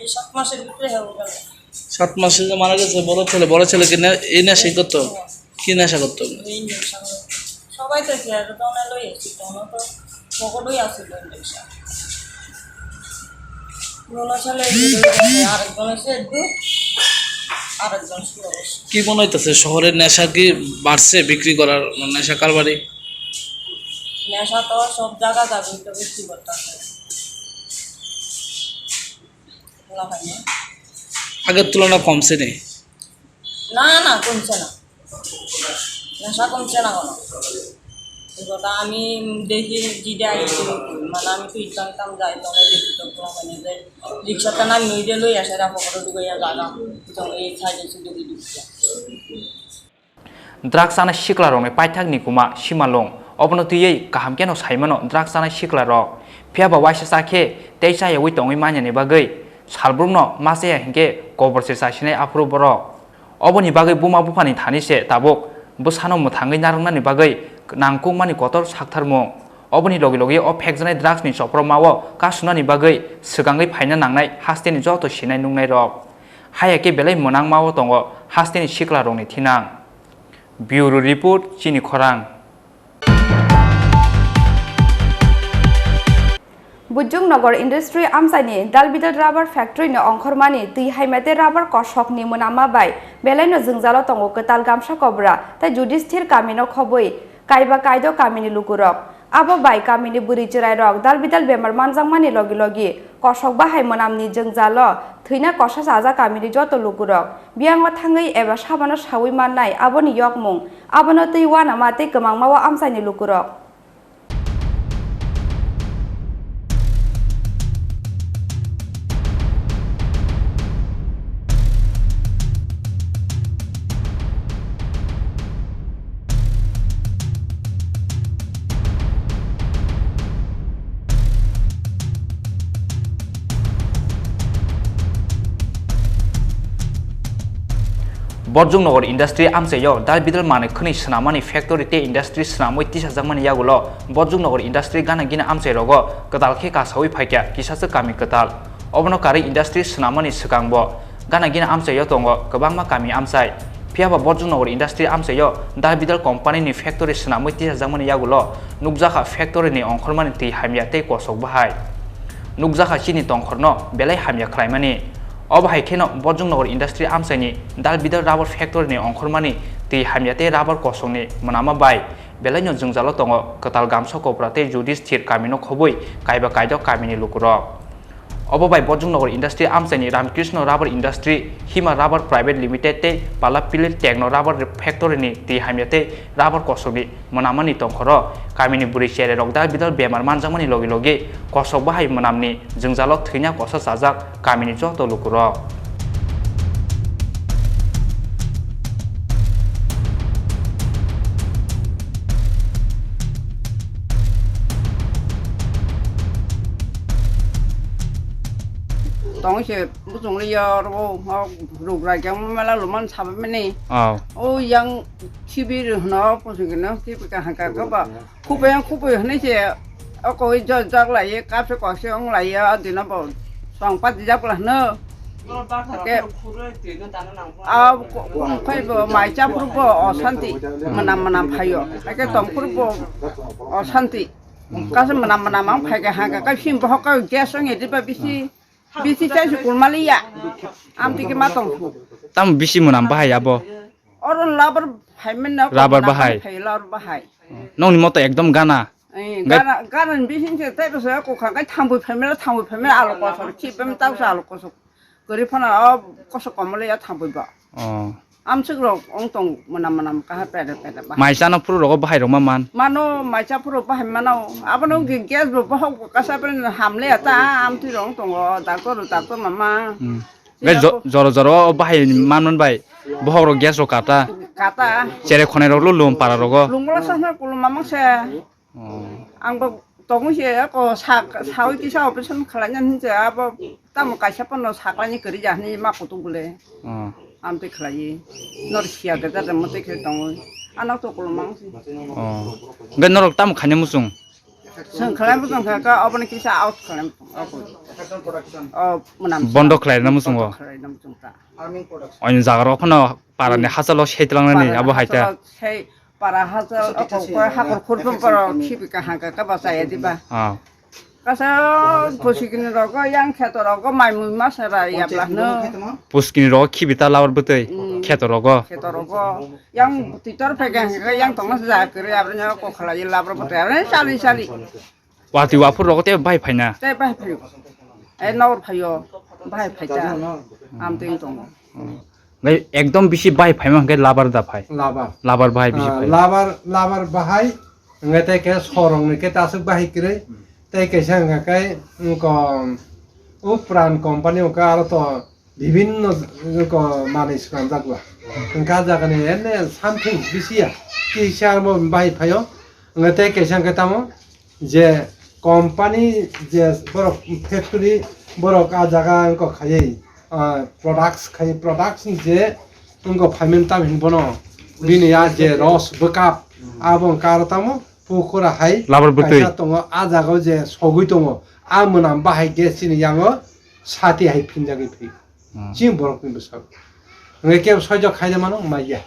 এই সাত মাসের ভিতরে হয়ে গেল। সাত মাসে যে মারা গেছে বড় ছেলে, বড় ছেলে কি নে-, এই নেশাই করতো? হ্যাঁ। কি নেশা করতো? এই নেশা। সবাই তো খেয়ে তো ওনার লই এসেছি, তো ওনার তো পকেটেই আছে তো নেশা। ওনার ছেলে এই যে আরেকজন আছে একটু, আরেকজন ছিল অবশ্য। কি মনে হইতেছে শহরে নেশা কি বাড়ছে বিক্রি করার, মানে নেশা কারবারি? নেশা তো সব জায়গা যাবে, তো বিক্রি করতে হবে। খোলা হয় না। আগের তুলনা কমছে নি? না, না, কমছে না। নেশা কমছে না কোনো। এই কথা আমি দেখি, যেটা এই যে, মানে, আমি তো ইসলাম ইসলাম যাই, তো আমি দেখি তো খোলা হয় না যে রিক্সাতে নামি নইতে লই আসে, রাখো করে ঢুকে জায়গা, তো এই সাইডে শুধু ঢুকছে। Drugs chanai siklarokni paithakni kuma simalung, obono twiwi kaham kheno saimano drugs chanai siklarok. Phiya ba waisa cha khe tei chayawi tongwi manyani bagwi salbrumno ma chaya hinkhe kobor se chasinai aphuru borok. Oboni bagwi buma buphani thani se tabuk bwsano mwthangwi narwknani bagwi nangkukmani kotor saktharmung. Oboni logi logi o phekjaknai drugs ni chopropmao kasunani bagwi swkangwi phaina nangnai hasteni joto sinai nungnairok. Haya khe belai mwnangmao tongo hasteni siklarokni thinang. Bureau Report, Chini Khorang. Bujung Nagar Industry amchaini Dalbidal Rubber Factory ni ongkhormani twi haimate rubber kosokni mwnama bai belaino jwngjalo tongo kwtal gamsa kobra tei Judisthir kamino khobwi kaiba kaido kamini lukurok. Abo bai kamini bwrwi chwrairok dalbidal bemar manjakmani logi logi kosok bahai mwnamni jwngjalo thwina kosa chajak kamini joto lukurok. Biyango thangwi eba sabano sawi mannai aboni yokmung, abono twi uanama tei kwmangmao amchaini lukurok. Borjung Nagar Industry amchaio dal bidal manwi khwnwi swnamani factory tei industry swnamwi tisajakmani yagulo Borjung Nagar Industry gana gini amchai rogo kwtal khe kasawi phaikha kisaswk kami kwtal. Obono karwi industry swnamani swkangbo gana gini amchaio tongo kwbangma kami amchai. Phiya ba Borjung Nagar Industry amchaio dal bidal company ni factory swnamwi tisajakmani yagulo nukjakha factory ni ongkhormani twi hamya tei kosok bahai. Nukjakha chini tongkhorno belai hamya khlaimani. Obo hai kheno Borjung Nagar Industry amchaini dal bidal rubber factory ni ongkhormani twi hamya tei rubber kosokni mwnama bai Belaino jwngjalo tongo kwtal Gamsa Kopra tei Judisthir kamino khobwi kaiba kaidok kamini lukurok. Obo bai Bojongnagar Industry amchaini Ramkrishna Rubber Industry, Hima Rubber Private Limited tei Pala Pilit Techno Rubber Factory ni twi hamya tei rubber kosokni mwnamani tongkhoro kamini bwrwi chererok da bidal bemar manjakmani logi logi kosok bahai mwnamni jwngjalo thwina kosa chajak kamini joto lukurok. Tong se muchung le yor o, o ruk rai jang mela luman sabe mene. Oh. O yang sibir hno pusi gino, sibir ka hangka ka ba. Khupui ang khupui hwnwi se o koi jot jak lai, kap se kok se wng lai, o dino bo song pat jak la hwno. Hake a khum khai bo mai cha phuru bo osanti, mwnam mwnam phaio. Hake tong phuru bo osanti. Kasa mwnam mwnam ang phai kha, hake kai sim bohok kai gas wng edi ba bisi, bisi chai su kulma liya. Am tiki ma tong phu. Tam bisi mwnam bahai abo. Oro labar phai men na. Rubber bahai. Phai labar bahai. Nongni moto ekdom gana. Eh, gana, gana ni bising se tei bwsa kokha kai thambui phaimela, thambui phaimela alo kosor, chip em tausa alo kosor. Gari phana o kosok komole ya thambui ba. Oh. Amsuk rok ong tong mwnam mwnam kaha pede pede ba. Mai chana phuru rogo bahai rok ma man. Mano mai cha phuru bahai mano. Abono ge gas bo bohok bo kasa pren hamle ata amtwi rong tongo, doctor doctor mama. Hmm. Gai jo-, joro joro o bahai man man bai. Bohok rok gas rok kata. Kata. Chere khonai rok lo lum para rogo. Lungla sasna kulum mamang se. Oh. Ang bo tongwi se ko sa, sawi kisa operation khlaina hinse abo tamo kaisa pono saklaini kwrwi ja hinwi ma kutung bole. Oh. Amtwi khlaiwi. Nor siya gada da motwi khe tongwi. Ano to kolomang si. Oh. Hwnkhe norok tamo khaina muchung? Chwng khlai muchung kha ka oboni kisa out khlai muchung. Oh, mwnam. Bondo khlaina muchung o? Bondo khlaina muchung ta. Oini jaga rok phano para ni hachalo sei twlang nani abo hai ta. Para hachal, o kok koi hakor khurpum paro khibi kaham kaka bachaya diba. Ah. Kasa pusikini rogo yang kheto rogo mai mui masa ra yabla hno. Pusikini rogo khibi ta labar bwtwi. Mm. Kheto rogo. Kheto rogo. Yang twitor phai kha hwnkhe yang tongma sa ja kwrwi aboni kokhala ye labar bwtwi aboni chali chali. Watwi waphur rogo tei bahai phaina? Tei bahai phaio. E nor phaio. Bahai phaita. Amtwi tongo. Ngai ekdom bisi bahai phaima hwnkhe labar da phai? Labar. Labar bahai bisi phai. Labar, labar bahai. Ngai tei khe sorong ni khe tasuk bahai kwrwi. Tei kaisa hwnkha khe wngkha o Pran company hwnkha aro to bibinno ko manwi swnamjak ba. Hwnkha jagani ene something bisi ya. Kisa abo bahai phaio. Ngai tei kaisa hwnkhe tamo je company je borok factory borok ah jaga wngkha khaiwi, ah, products khai products ni je wngkha phaimani tam hin bono bini ah je ros bwkap abo wngkha aro tamo pukura hai labar bwtwi kaisa tongo ah jaga o je sogwi tongo ah mwnam bahai gas chini yango sati hai phinjagwi phi. Hmm. Chini borokni bwskango. Hwnkhe kebo soijo khaina mano, maya.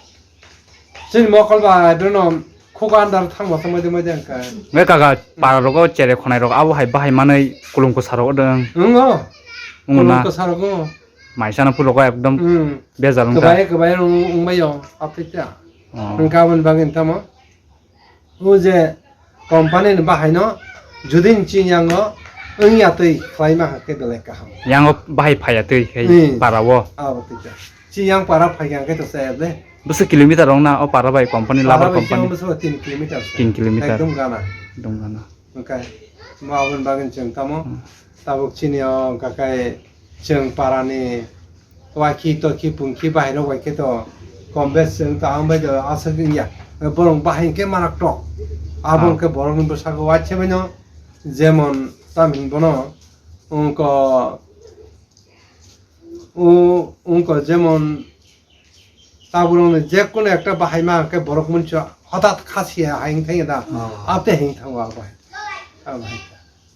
Chini mokol bai bono khugo andar thangma thangma de maya hwnkhe. Hwnkhe kaka, hmm, para rogo chere khonai rok abo hai bahai manwi kulum kwsa rok dong. Wngo. Wngo na? Kulum kwsa rok wngo. Mai chana phuru rogo ekdom, hmm, bejal wngkha. Kwbai kwbai wng-, wngbaio, apita. Oh. Hwnkhe aboni bagwi tamo. O je company ni bahai no jodi nini chini yango wngya twi khlai ma khe belai kaham. Yango bahai phaiya twi khai, hmm, para o. Abo twi khe. Chini yang para phai khe to chaya de. Bwswk kilometer wng na o para bai company, para labar bai company? Chini bwswk tin kilometer se. Tin kilometer. Ekdom gana. Ekdom gana. Hwnkhe mo aboni bagwi chwng tamo. Hmm. Tabuk chini o hwnkha khe chwng parani wakhi tokhi pungkhi bahai rok bai khe to kom bes chwng kaham bai do aswk wngya. Borok bahai hwnkhe marak tok. Abo, ah, hwnkhe borokni bwskango waisa bai no jemon tamni bono wngko, o-, wngko jemon Taborokni je kono ekta bahai ma hwnkhe borok munso hothat khasiya hai wngthangya da. Oh. Ate hai wngthango abo hai. Abo hai.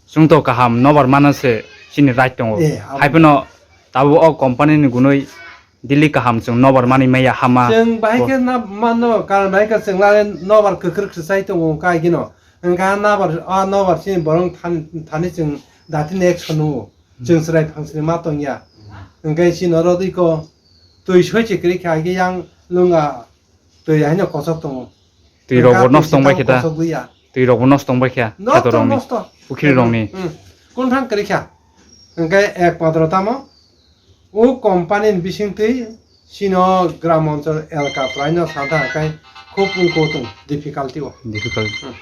Chwng to kaham nobar mana se chini right tongo. Eh, abo. Hai phano tabuk o company ni gunui daily kaham chwng nobar mani maya hama. Chwng bahai khe na mano, karon bahai khe chwng lare nobar kwkrwk se chai tongo kai gino. Hwnkha nobar, a nobar chini borok than-, thani chwng datini action nungo. Chwng chwrai phangsni ma tongya. Hwnkhe chini oro diko twi soi se kwrwi kha, hwnkhe yang lwnga twi haino kochok tongo. Twi rok bo nosto wngbai khe da. Twi rok bo nosto wngbai khe. Nosto, kheto rokni, nosto. Pukhri rokni. Hmm. Kunphang kwrwi kha. Hwnkhe ek padro tamo? O company ni bisingtwi chini o gram onchol elaka pwlaino santa hwnkhe khub wngkho tong difficulty o. Difficult. Hmm.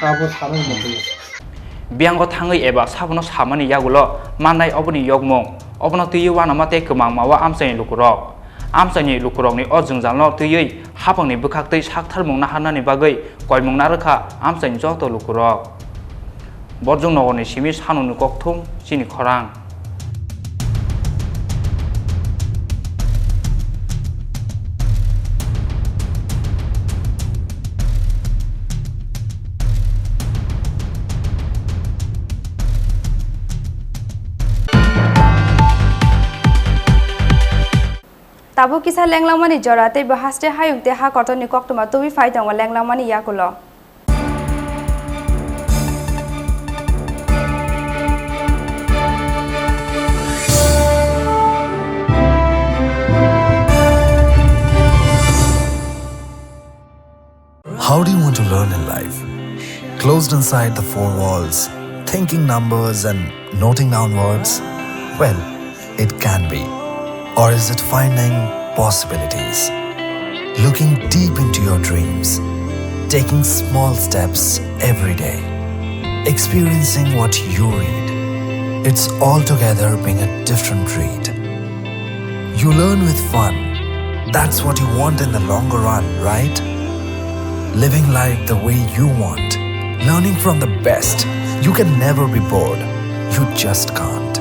Abo sanai motwi. Biyango thangwi eba sabono samani yagulo mannai oboni yokmung, obono twiwi uanama tei kwmangma o amchaini lukurok. Amchaini lukurokni o jwngjalno twiwi hapangni bwkhaktwi saktharmung naharnani bagwi koimung narwkha amchaini joto lukurok. Borjong nogorni simi sanoni kokthum chini khorang. Tabuk kisa lenglangmani jora tei bo haste hayung tei ha kotorni koktwma tubui phai tongo lenglangmani yakulo. How do you want to learn in life? Closed inside the four walls, thinking numbers and noting down words? Well, it can be. Or is it finding possibilities? Looking deep into your dreams, taking small steps every day, experiencing what you read. It's altogether being a different breed. You learn with fun. That's what you want in the longer run, right? Living life the way you want, learning from the best. You can never be bored. You just can't.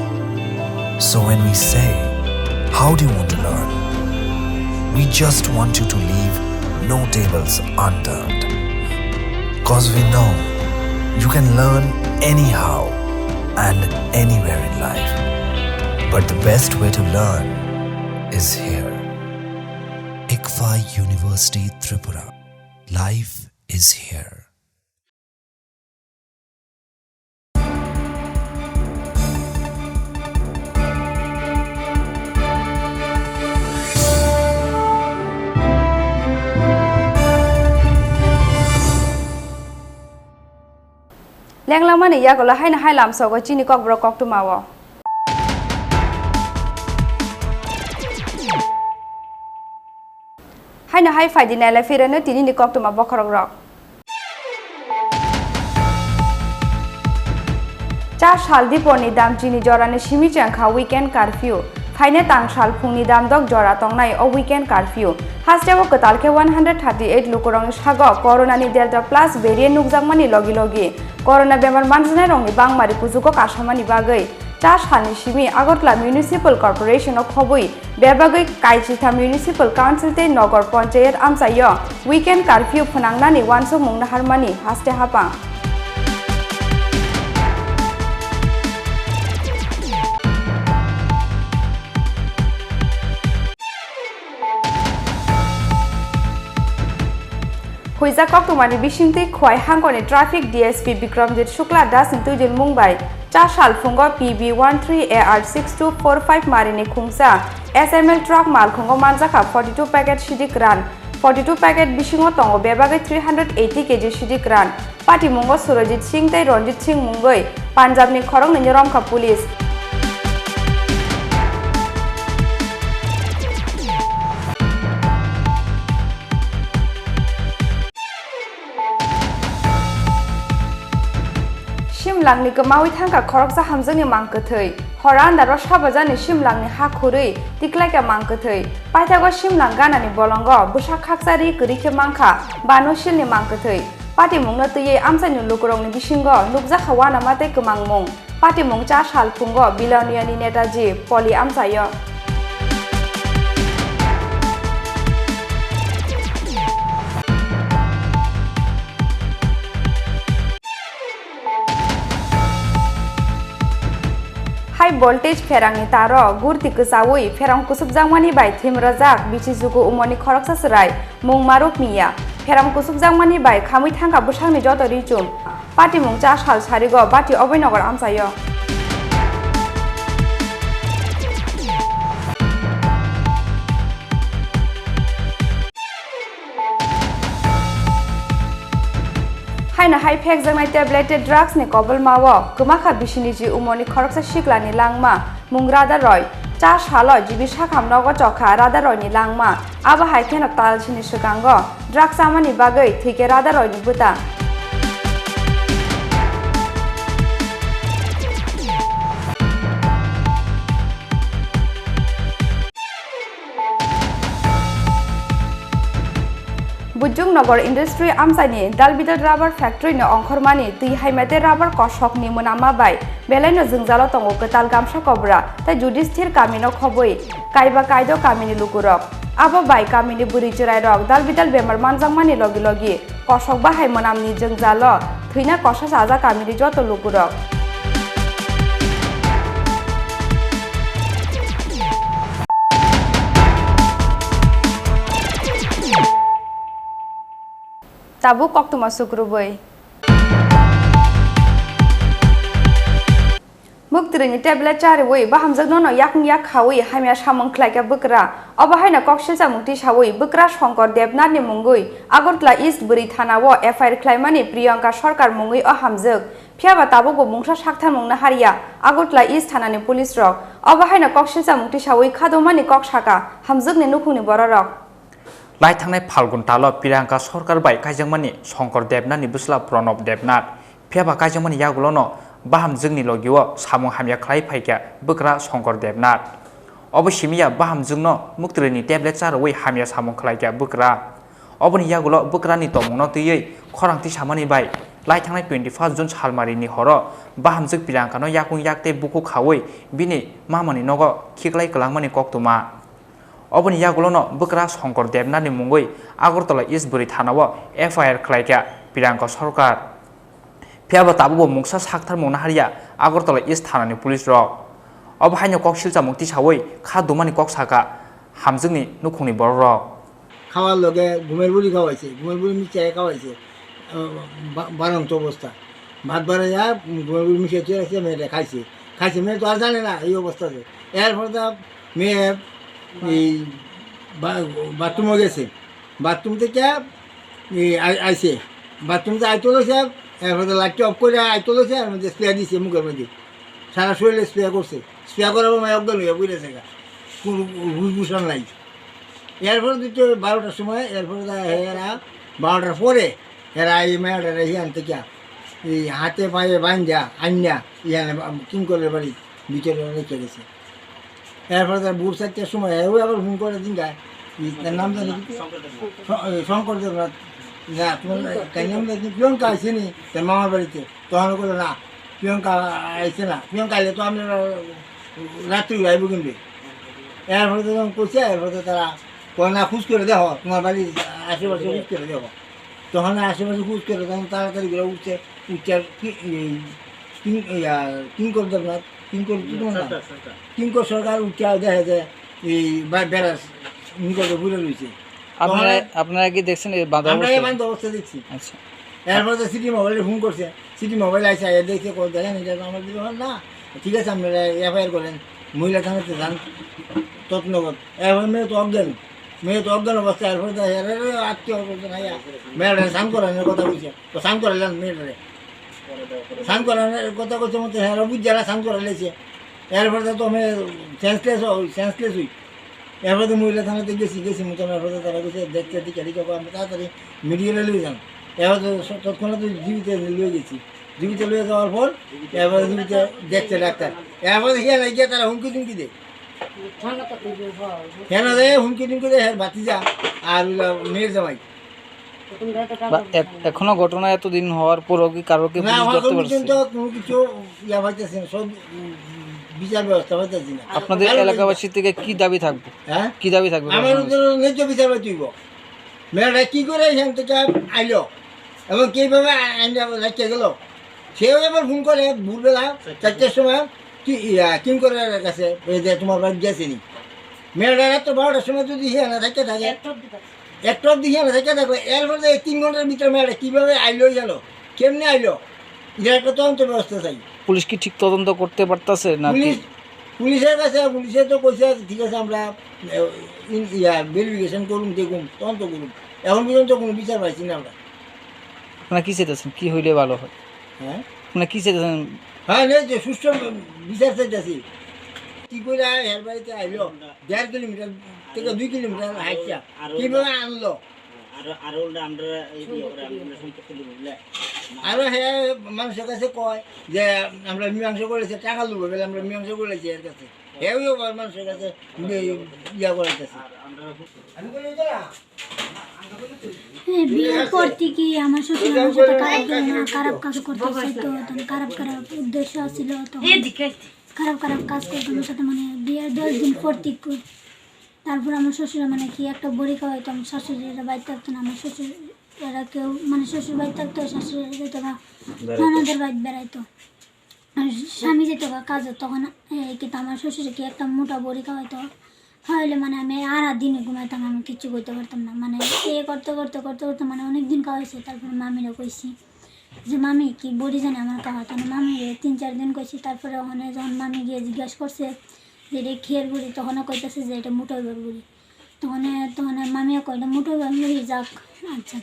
So when we say, "How do you want to learn?" we just want you to leave no tables unturned. 'Cause we know you can learn anyhow and anywhere in life. But the best way to learn is here. ICFAI University Tripura. Life is here. Lenglangmani yagulo haino hai lamsogo chini kokborok koktwmao. Haino hai phaidi nailai phirano tinini koktwma bokhorokrok. Cha sal diporni dam chini jorani simi chengkha weekend curfew. Phaina tang sal phungni damdok jora tongnai o weekend curfew. Hasteo kwtal khe one hundred thirty eight lukurokni sago coronani Delta plus variant nukjakmani logi logi corona bemar manjanairokni bangmari kuchugo kasamani bagwi cha salni simi Agartala Municipal Corporation o khobwi bebagwi Kaichitha Municipal Council tei Nogor Panchayat amchaio weekend curfew phwnangnani uansukmung naharmani haste hapang. Huijak koktwmani bisingtwi Khowai hangkoni Traffic D S P Bikramjit Shukla Das ni twijlmung bai cha sal phungo P B one three A R six two four five marini khungsa S M L truck malkhungo manjakha forty two packet sidik ran, forty two packet bisingo tongo bebagwi three hundred eighty K G sidik ran. Patimungo Surojit Singh tei Ranjit Singh mungwi Punjabni khoroknwino romkha police. Simlangni kwmawi thangkha khoroksa hamjakni mang kwthwi. Hor andaro Sabajani Simlangni ha khurwi tiklaikha mang kwthwi. Paithago Simlang ganani bolongo bwsa khaksa ri kwrwi khe mankha bano silni mang kwthwi. Patimungno twiwi amchaini lukurokni bisingo nukjakha uanama tei kwmangmung. Patimung cha sal phungo Biloniani Netaji Poli amchaio. High voltage pherangni taro gurti kwchaui pherang kusubjakmani bai thimrajak bichijugo umorni khoroksa chwrai mung Maruk Miya. Pherang kusubjakmani bai khamui thangkha bwsakni joto richum. Patimung cha sal sarigo Bati Oboi Nogor amchaio. Hai phekjaknai tablet tei drugs ni kobolma o kwmakha bisini ji umorni khoroksa siklani langma mung Rada Roy. Cha salo G B Sakham nogo chokha Rada Roy ni langma. Abo hai kheno talsini swkango drugs chamani bagwi thwikhe Rada Roy ni bwta. Bujung Nagar Industry amchaini Dalbidal Rubber Factory ni ongkhormani twi haimate rubber kosokni mwnama bai belaino jwngjalo tongo kwtal Gamsa Kobra tei Judisthir kamino khobwi kaiba kaido kamini lukurok. Abo bai kamini bwrwi chwrairok dalbidal bemar manjakmani logi logi kosok bahai mwnamni jwngjalo thwina kosa chajak kamini joto lukurok. Tabuk koktwma sukrubwi. Muktwrwini tablet chariwi bahamjwknono yakung yak khawi hamya samung khlaikha bwkra. Obo haino kok silsa mukti sawi bwkra Shankar Debnathni mungwi Agartala East bwrwi thanao F I R khlaimani Priyanka Sarkar mungwi o hamjwk. Phiyaba tabukbo mungsa saktharmung naharya Agartala East thanani police rok. Obo haino kok silsa mukti sawi khadumani kok saka hamjwkni nukhungni bororok. Lai thangnai Phalgun talo Priyanka Sarkar bai kaijakmani Shankar Debnathni bwsla Pranab Debnath. Phiyaba kaijakmani yagulono bahamjwkni logio samung hamya khlai phaikha bwkra Shankar Debnath. Obo simiya bahamjwkno muktwrwini tablet charwi hamya samung khlaikha bwkra. Oboni yagulo bwkrani tongmungno twiwi khorang tisamani bai lai thangnai twenty first June salmarini horo bahamjwk Priyankano yakung yak tei bukhuk khawi bini mamani nogo khiklai kwlangmani koktwma. Oboni yagulono bwkra Shankar Debnathni mungwi Agartala East bwrwi thanao F I R khlaikha Priyanka Sarkar. Phiyaba tabukbo mungsa saktharmung naharya Agartala East thanani police rok. Obo haino kok silchamung tisawi kha dumani kok saka hamjwkni nukhungni bororok. খাওয়ার লগে ঘুমের বুড়ি খাওয়াইছে, ঘুমের বুড়ি মিশিয়ে খাওয়াইছে, আহ, বা-, বারন্ত অবস্থা। ভাত বাড়াইয়া ঘুমের বুড়ি মিশিয়ে চুয়ে রাখছে, মেয়েটা খাইছে। খাইছে, মেয়ে তো আর জানে না এই অবস্থাতে। এরপরে তো মেয়ে এই বা-, বাথরুমে গেছে, বাথরুম থেকে এই আই-, আইছে, বাথরুম থেকে আইতে হয়েছে, এরপরে লাইটটা অফ করে আইতে হয়েছে, এর মধ্যে স্প্রে দিছে মুখের মধ্যে, সারা শরীরে স্প্রে করছে। স্প্রে করার পর মেয়ে অজ্ঞান হয়ে পড়ে আছে, কোনো হুশ বুঝান নাই। এরপরে দিতে বারোটার সময়, এরপরে তা এরা বারোটার পরে এরা এই মেয়েটারে হিয়ান থেকে এই হাতে পায়ে বান্ধা আন্যা ইয়ান কিঙ্করের বাড়ি ভিতরে রেখে গেছে। এরপরে তার ভোর চারটার সময় এও আবার ফোন করে দিন গায়, এই তার নাম জানি কি? শ-, এই শঙ্কর দেবনাথ। না, তোমার তার নাম জানি প্রিয়ঙ্কা আইসেনি তার মামার বাড়িতে। তখন করে না, প্রিয়ঙ্কা আইসে না। প্রিয়ঙ্কা আইলে তো আমরা রাত্রি আইব কিন্তু। এরপরে তো যখন করছে, এরপরে তো তারা কয় না, খুঁজ করে দেখো, তোমার বাড়ির আশেপাশে খুঁজ করে দেখো। তখন আশেপাশে খুঁজ করে, তখন তাড়াতাড়ি করে উঠছে, উঠছে আর কি, এই, কিং-, ইয়া, কিঙ্কর দেবনাথ, কিঙ্কর কি তোমার নাম? সরকার, সরকার। কিঙ্কর সরকার উঠছে আর দেখে যে এই বা-, বেড়াস নিকটে ঘুরে রয়েছে। আপনারা, তখন আপনারা কি দেখছেন এই বাঁধা আমরা এই অবস্থায়? বাঁধা অবস্থা দেখছি। আচ্ছা। এরপর তো সিটি মোবাইলে ফোন করছে, সিটি মোবাইল আইসে, আইয়া দেখছে, কল দেখেন, এটা তো আমাদের ব্যাপার না, ঠিক আছে, আপনারা এফআইআর করেন, মহিলা থানাতে যান, তৎনগর। এরপর মেয়ে তো অজ্ঞান, মেয়ে তো অজ্ঞান অবস্থা, এরপর তো এর আত্মীয় স্বজন আইয়া মেয়েটারে সান করানোর কথা কইছে, তো সান করাইলেন মেয়েটারে। সান করানোর কথা কইছে মতো হ্যাঁ, বুঝ যারা সান করাইলেছে। এরপরে তো আমি সেন্সলেস হই, সেন্সলেস হই। এরপরে তো মহিলা থানাতে গেছি, গেছি মতো এরপরে তারা গেছে দেখতে দেখতে ঠিক আছে, আমরা তাড়াতাড়ি মেডিকেলে নিয়ে যান। এবার তো স-, তৎক্ষণাৎ তো জীবিত নিয়ে গেছি। জীবিত নিয়ে যাওয়ার পর এরপরে জীবিত দেখছে ডাক্তার। এরপরে দেখি না গিয়ে তারা হুমকি টুমকি দেয়। কেন দেয় হুমকি টুমকি দেয়, হ্যাঁ, ভাতিজা আর হইলো মেয়ের জামাই। বা এ-, এখনো ঘটনা এতদিন হওয়ার পরও কি কারোর কি না, পুলিশ ধরতে এখন পারছে? পর্যন্ত কোনো কিছু ইয়া পাইতেছে না, সব, উম, বিচার ব্যবস্থা পাইতেছি না। আপনাদের কারণ এলাকাবাসী থেকে কি দাবি থাকবে? হ্যাঁ? কি দাবি থাকবে আমার প্রশাসনের? তো ন্যায্য বিচার পাইতে হইব। মেয়েটা কি করে এখান থেকে আইলো এবং কিভাবে আ-, আইনা রাখিয়া গেল, সেও এবার ফোন করে ভোরবেলা চারটার সময় কি, ইয়া, কিঙ্করের কাছে, এই যে তোমার বাড়ি গেছে নি? মেয়েটা রাত্র বারোটার সময় যদি এখানে থাকে, থাকে, একটা অবধি পাচ্ছে। একটা অবধি এখানে থাকে, থাকে, এরপরে এই তিন ঘন্টার ভিতরে মেয়েটা কিভাবে আইলো গেল, কেমনে আইলো, এটা একটা তদন্ত ব্যবস্থা চাই। পুলিশ কি ঠিক তদন্ত করতে পারতাছে না কি? পুলিশ, পুলিশের কাছে, পুলিশে তো কইছে, "ঠিক আছে, আমরা, এ, ইন-, ইয়া, ভেরিফিকেশন করুন, দেখুন, তদন্ত করুন।" এখন পর্যন্ত কোনো বিচার পাইছি না আমরা। আপনারা কি চাইতেছেন? কি হইলে ভালো হয়? হ্যাঁ? আপনারা কি চাইতেছেন? হ্যাঁ, নে যে সুষ্ঠু বিচার চাইতেছি। কি করে এর বাড়িতে আইলো? দেড় কিলোমিটার থেকে দুই কিলোমিটার হাইটটা আরো কিভাবে আনলো? আরো, আরো উল্টা আমরা এই কি করে আমরা সম্পত্তি নিব বুঝলে? আরো হে মানুষের কাছে কয় যে আমরা মীমাংসা করেছি, টাকা লুবো বলে আমরা মীমাংসা করেছি এর কাছে। হেও আবার মানুষের কাছে ইয়া করাইতেছে। আমি বলি, "দাঁড়া।" এই বিয়ের পর থেকে আমার শ্বশুর আমার সাথে খারাপ, খারাপ কাজ করতে চাইতো, তখন খারাপ খারাপ উদ্দেশ্য ছিল, তখন খারাপ খারাপ কাজ করতো আমার সাথে। মানে বিয়ের দশ দিন পর থেকে, তারপর আমার শ্বশুর মানে কি একটা বড়ি খাওয়াইতো, আমার শাশুড়িরা বাড়িতে থাকতো না, আমার শ্বশুর এরা কেউ মানে শ্বশুর বাড়ি থাকতো, শাশুড়ি যেত না, ননদের বাড়ি বেড়াইতো। আর স্বামী যেত বা কাজে, তখন এই কিন্তু আমার শ্বশুরে কি একটা মোটা বড়ি খাওয়াইতো, খাওয়াইলে মানে আমি আর আর দিনে ঘুমাইতাম, আমি কিচ্ছু করতে পারতাম না। মানে এ করতে করতে করতে করতে মানে অনেক দিন খাওয়াইছে। তারপরে মামিরা কইছি যে, "মামি, কি বড়ি জানি আমার খাওয়াতো না।" মামি তিন চার দিন কইছি, তারপরে ওখানে যখন মামি গিয়ে জিজ্ঞাসা করছে যে, "এটা খের বড়ি?" তখনও কইতেছে যে, "এটা মোটা বড়ি।" তখন, তখন মামিও কইলো, "মোটা বড়ি যাক।" আচ্ছা।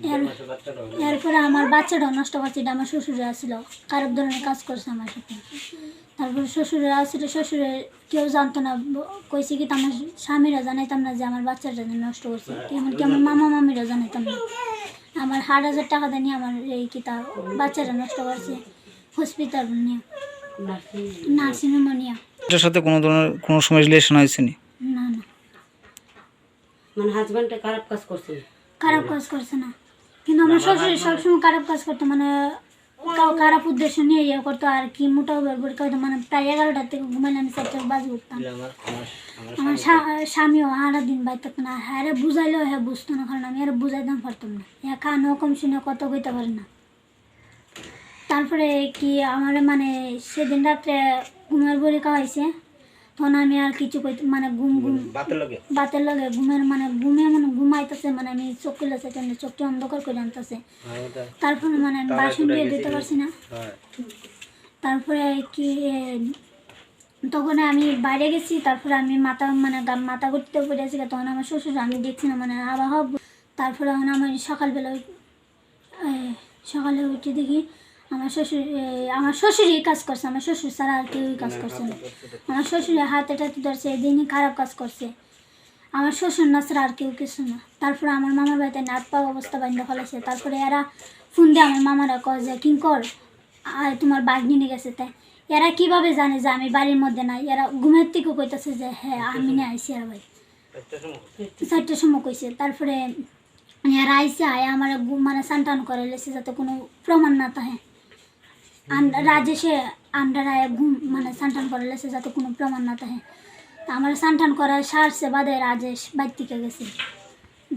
এর-, এরপরে আমার বাচ্চাটাও নষ্ট করছে, এটা আমার শ্বশুরে আসলো, খারাপ ধরনের কাজ করছে আমার সাথে। তারপর শ্বশুরে আসলে শ্বশুরে কেউ জানতো না, ব-, কইছে কি, "আমার স্বামীরা জানাইতাম না যে আমার বাচ্চাটা যে নষ্ট করছে, এমনকি আমার মামা মামিরা জানাইতাম না।" আমার হাজার টাকা দিয়ে নিয়ে আমার এই কিতা বাচ্চাটা নষ্ট করছে, হসপিটাল নিয়ে, নার্সিং হোমে নিয়ে। এটার সাথে কোনো ধরনের কোনো সময় রিলেশন হয়েছে নি? না, না। মানে হাজব্যান্ডে খারাপ কাজ করছে না? খারাপ কাজ করছে না, কিন্তু আমার শ্বশুর সবসময় খারাপ কাজ করতো, মানে কাউ খারাপ উদ্দেশ্য নিয়ে ইয়ে করতো আর কি। মোটা বড়ি খাওয়াইতো, মানে প্রায় এগারোটা থেকে ঘুমাইলে আমি চারটা বাজে উঠতাম। আমার স্বামীও সারা দিন বাইরে থাকতো না, হ্যাঁ রে বুঝাইলেও হ্যাঁ বুঝতো না, কারণ আমি আর বুঝাইতাম পারতাম না। হ্যাঁ কানও কম শুনে কত কইতে পারে না। তারপরে কি আমার মানে সেদিন রাত্রে ঘুমের বড়ি খাওয়াইছে, তখন আমি আর কিছু কইতে মানে ঘুম ঘুম ভাতের লগে? ভাতের লগে ঘুমের মানে ঘুমে মানে ঘুমাইতেছে, মানে আমি চোখ খুলেছে, কিন্তু চোখটি অন্ধকার করে আনতেছে। তারপরে মানে আমি বাসন দিয়ে দিতে পারছি না। তারপরে কি এ, তখন আমি বাইরে গেছি, তারপরে আমি মাথা মানে গা- মাথা ঘুরতে পড়ে আছি, তখন আমার শ্বশুর আমি দেখছি না, মানে আবার হব। তারপরে এখন আমার সকালবেলা ওই এই, সকালে উঠে দেখি আমার শ্বশুর, এই, আমার শ্বশুরই কাজ করছে, আমার শ্বশুর ছাড়া আর কেউই কাজ করছে না। আমার শ্বশুরে হাতে টাতে ধরছে, এদিনই খারাপ কাজ করছে। আমার শ্বশুর না ছাড়া আর কেউ কিছু না। তারপরে আমার মামার বাড়িতে নাত পাওয়া অবস্থা বাইন্ধা ফেলাইছে। তারপরে এরা ফোন দিয়ে আমার মামারা কয় যে, "কিঙ্কর, আয়, তোমার বাঘ নিয়ে গেছে।" তাই এরা কিভাবে জানে যে আমি বাড়ির মধ্যে নাই? এরা ঘুমের থেকে কইতাছে যে, "হ্যাঁ, আমি নিয়ে আইছি আর ভাই।" চারটার সময় কইছে। তারপরে এরা আইসে, আয়া আমার মানে সান্তান করে লেছে, যাতে কোনো প্রমাণ না থাকে। রাজেশে আমরা আয়া ঘুম মানে সান্তান করে লেছে, যাতে কোনো প্রমাণ না থাকে। তা আমার সান্তান করা সারছে বাদে রাজেশ বাইর থেকে গেছে।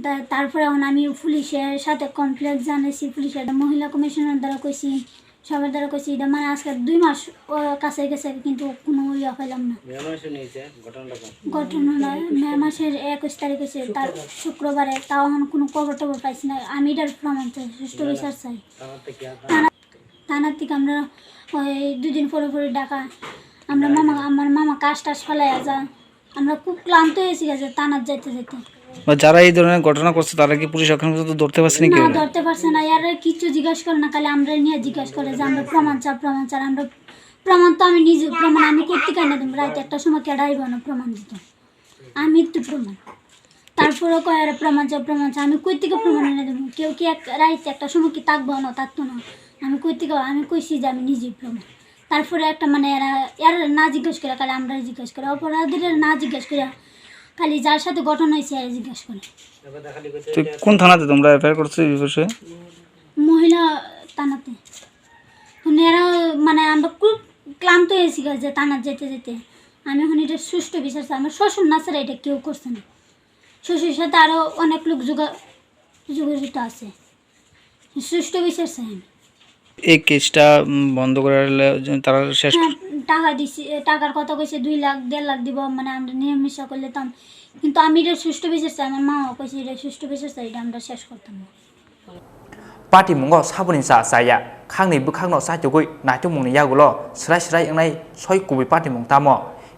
তা- তারপরে এখন আমি পুলিশের সাথে কমপ্লেন জানাইছি, পুলিশের মহিলা কমিশনার দ্বারা কইছি, সবার দ্বারা কইছি। এটা মানে আজকে দুই মাস ও, কাছে গেছে, কিন্তু কোনো ইয়ে পেলাম না। মে মাসে নিয়েছে ঘটনাটা কখন? ঘটনা না, মে মাসের একুশ তারিখ হয়েছে, তার শুক্রবারে। তাও এখন কোনো খবর টবর পাইছি না। আমি এটার প্রমাণ চাই, সুষ্ঠু বিচার চাই। থানা থেকে আমরা ওই দুদিন পরে পরে ডাকা, আমরা মামা, আমার মামা কাজ টাজ ফেলাইয়া যা। আমরা খুব ক্লান্ত হয়েছি গেছে থানার যাইতে যাইতে। বা যারা এই ধরনের ঘটনা করছে, তারা কি পুলিশ এখন পর্যন্ত ধরতে পারছে না? না, ধরতে পারছে না। এরা কিচ্ছু জিজ্ঞাসা করে না, খালি আমরা নিয়ে জিজ্ঞাসা করে যে আমরা প্রমাণ চাই, প্রমাণ চাই। আমরা প্রমাণ তো আমি নিজে, প্রমাণ আমি করতে কেন দেবো? রাত একটার সময় কেডা আইব না প্রমাণ দিত? আমি তো প্রমাণ। তারপরে কয়, "আরে প্রমাণ চাও, প্রমাণ চাও।" আমি কই থেকে প্রমাণ এনে দেবো? কেউ কি এক রাইত একটা সময় কি থাকবো না? থাকতো না। আমি কই থেকে, আমি কইছি যে আমি নিজেই প্রমাণ। তারপরে একটা মানে এরা, এরা না জিজ্ঞেস করে, খালি আমরা জিজ্ঞেস করে, অপরাধীরা না জিজ্ঞেস করে, খালি যার সাথে ঘটনা হয়েছে এরা জিজ্ঞেস করে। তো কোন থানাতে তোমরা এফআইআর করছো এই বিষয়ে? মহিলা থানাতে। মানে এরা, মানে আমরা খুব ক্লান্ত হয়েছি গো যে থানার যেতে যেতে। আমি এখন এটা সুষ্ঠু বিচার চাই। আমার শ্বশুর না ছাড়া এটা কেউ করছে না। শ্বশুরের সাথে আরো অনেক লোক যোগা-, যোগাযোগ আছে। সুষ্ঠু বিচার চাই আমি। এই কেসটা, উম, বন্ধ করার লে-, জন্য তারা শেষ হ্যাঁ, টাকা দিছি, এ, টাকার কথা কইছে দুই লাখ, দেড় লাখ দিব, মানে আমরা নিয়ে মিশা করলে তো আম-, কিন্তু আমি এটা সুষ্ঠু বিচার চাই, আমার মাও কইছে এটা সুষ্ঠু বিচার চাই, এটা আমরা শেষ করতাম না। Patimungo saboni cha chaya, khangni bwkhakno chaitugwi naitukmungni yagulo swrai swrai wngnai soi kubui patimung tamo?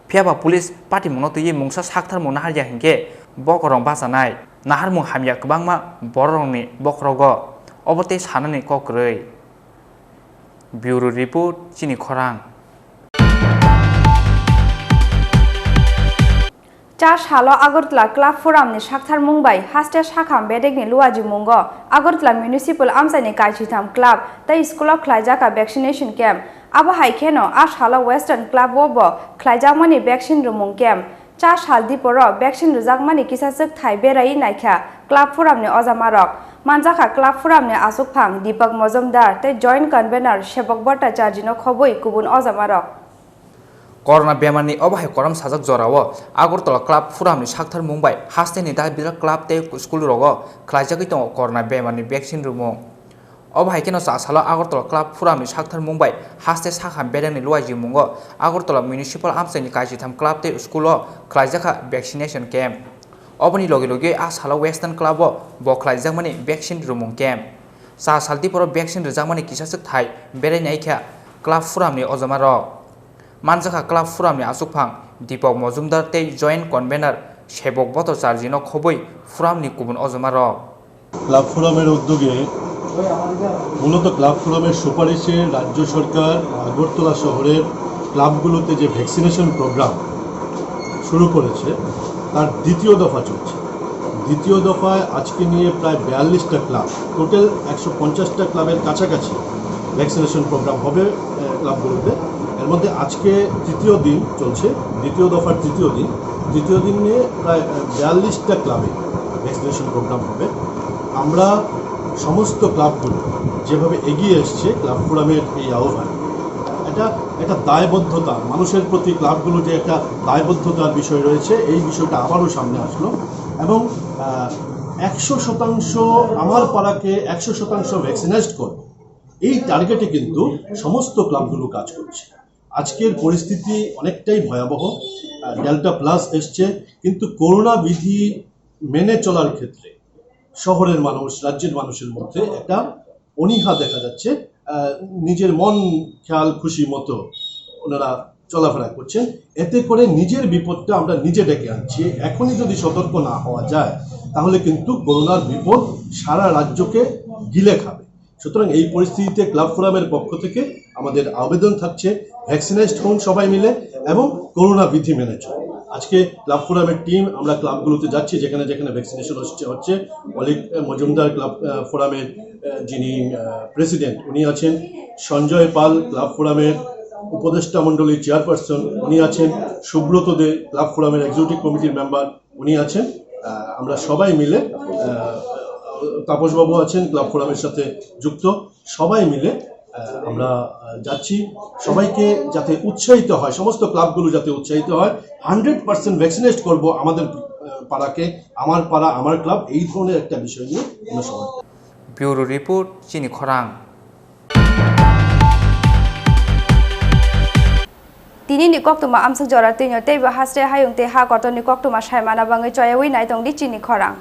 Phiyaba police patimungno twiwi mungsa saktharmung naharya hinkhe bokorongrok bachanai. Naharmung hamya kwbangma bororokni bokrogo. Obo tei sanani kok kwrwi. Bureau Report, Chini Khorang. Cha salo Agartala Club Forum ni saktharmung bai haste sakham bedekni luajimungo Agartala Municipal Amchaini kaisitham club tei school o khlaijak vaccination camp. Abo hai kheno a salo Western Club o bo khlaijakmani vaccine rwmung camp. Cha sal diporo vaccine rwjakmani kisa swk thai berai naikha Club Forum ni ojamarok. Manjakha Club Forum ni aswkphang Deepak Mojumdar tei Joint Convener Sebok Bhattacharjee no khobwi kubun ojamarok. Corona bemarni obo hai korom sajak jorao Agartala Club Forum ni saktharmung bai hasteni Dabidal Club tei school rogo khlaijagwi tongo corona bemarni vaccine rwmung. Obo hai kheno cha salo Agartala Club Forum ni saktharmung bai haste sakham bedekni luaijimungo Agartala Municipal Amchaini kaisitham club tei school o khlaijakha vaccination camp. Oboni logi logi a salo Western Club o bo khlaijakmani vaccine rwmung camp. Cha sal diporo vaccine rwjakmani kisa swk thai berai naikha Club Forum ni ojamarok. Manjakha Club Forum ni aswkphang Deepak Mojumdar tei Joint Convener Sebok Bhattacharjee no khobwi Forum ni kubun ojamarok. Club ফোরামের উদ্যোগে, মূলত ক্লাব ফোরামের সুপারিশে রাজ্য সরকার আগরতলা শহরের ক্লাবগুলোতে যে vaccination programme শুরু করেছে, তার দ্বিতীয় দফা চলছে। দ্বিতীয় দফায় আজকে নিয়ে প্রায় বিয়াল্লিশটা ক্লাব, টোটাল একশো পঞ্চাশটা ক্লাবের কাছাকাছি ভ্যাকসিনেশন প্রোগ্রাম হবে, আহ, ক্লাবগুলোতে। এর মধ্যে আজকে তৃতীয় দিন চলছে, দ্বিতীয় দফার তৃতীয় দিন। তৃতীয় দিন নিয়ে প্রায়, আহ, বিয়াল্লিশটা ক্লাবে ভ্যাকসিনেশন প্রোগ্রাম হবে। আমরা সমস্ত ক্লাবগুলো যেভাবে এগিয়ে এসছে ক্লাব ফোরামের এই আহ্বান, এটা একটা দায়বদ্ধতা, মানুষের প্রতি ক্লাবগুলো যে একটা দায়বদ্ধতার বিষয় রয়েছে, এই বিষয়টা আবারও সামনে আসলো। এবং, আহ, একশো শতাংশ আমার পাড়াকে একশো শতাংশ ভ্যাকসিনাইজড করব, এই টার্গেটে কিন্তু সমস্ত ক্লাবগুলো কাজ করছে। আজকের পরিস্থিতি অনেকটাই ভয়াবহ। আহ, ডেল্টা প্লাস এসছে, কিন্তু করোনা বিধি মেনে চলার ক্ষেত্রে শহরের মানুষ, রাজ্যের মানুষের মধ্যে একটা অনীহা দেখা যাচ্ছে। আহ, নিজের মন খেয়াল খুশি মতো ওনারা চলাফেরা করছেন। এতে করে নিজের বিপদটা আমরা নিজে ডেকে আনছি। এখনই যদি সতর্ক না হওয়া যায়, তাহলে কিন্তু করোনার বিপদ সারা রাজ্যকে গিলে খাবে। সুতরাং এই পরিস্থিতিতে ক্লাব ফোরামের পক্ষ থেকে আমাদের আবেদন থাকছে, ভ্যাকসিনাইজড হন সবাই মিলে এবং করোনা বিধি মেনে চলুন। আজকে ক্লাব ফোরামের টিম, আমরা ক্লাবগুলোতে যাচ্ছি, যেখানে যেখানে ভ্যাকসিনেশন হচ্ছে, হচ্ছে। অলিক, আহ, মজুমদার ক্লাব, আহ, ফোরামের, আহ, যিনি, আহ, প্রেসিডেন্ট, উনি আছেন। সঞ্জয় পাল ক্লাব ফোরামের উপদেষ্টা মণ্ডলীর চেয়ারপারসন, উনি আছেন। সুব্রত দে ক্লাব ফোরামের এক্সিকিউটিভ কমিটির মেম্বার, উনি আছেন। আহ, আমরা সবাই মিলে, আহ, তাপসবাবু আছেন, ক্লাব ফোরামের সাথে যুক্ত, সবাই মিলে, আহ, আমরা, আহ, যাচ্ছি। সবাইকে যাতে উৎসাহিত হয়, সমস্ত ক্লাবগুলো যাতে উৎসাহিত হয়, হান্ড্রেড পার্সেন্ট ভ্যাকসিনেট করবো আমাদের, আহ, পাড়াকে, আমার পাড়া আমার ক্লাব, এই ধরনের একটা বিষয় নিয়ে আমরা সবাই। Bureau Report, Chini Khorang. Tini ni koktwma amswk jora twino teibo haste hayung tei ha kotor ni koktwma saimana bangwi choyawi nai tong di chini khorang.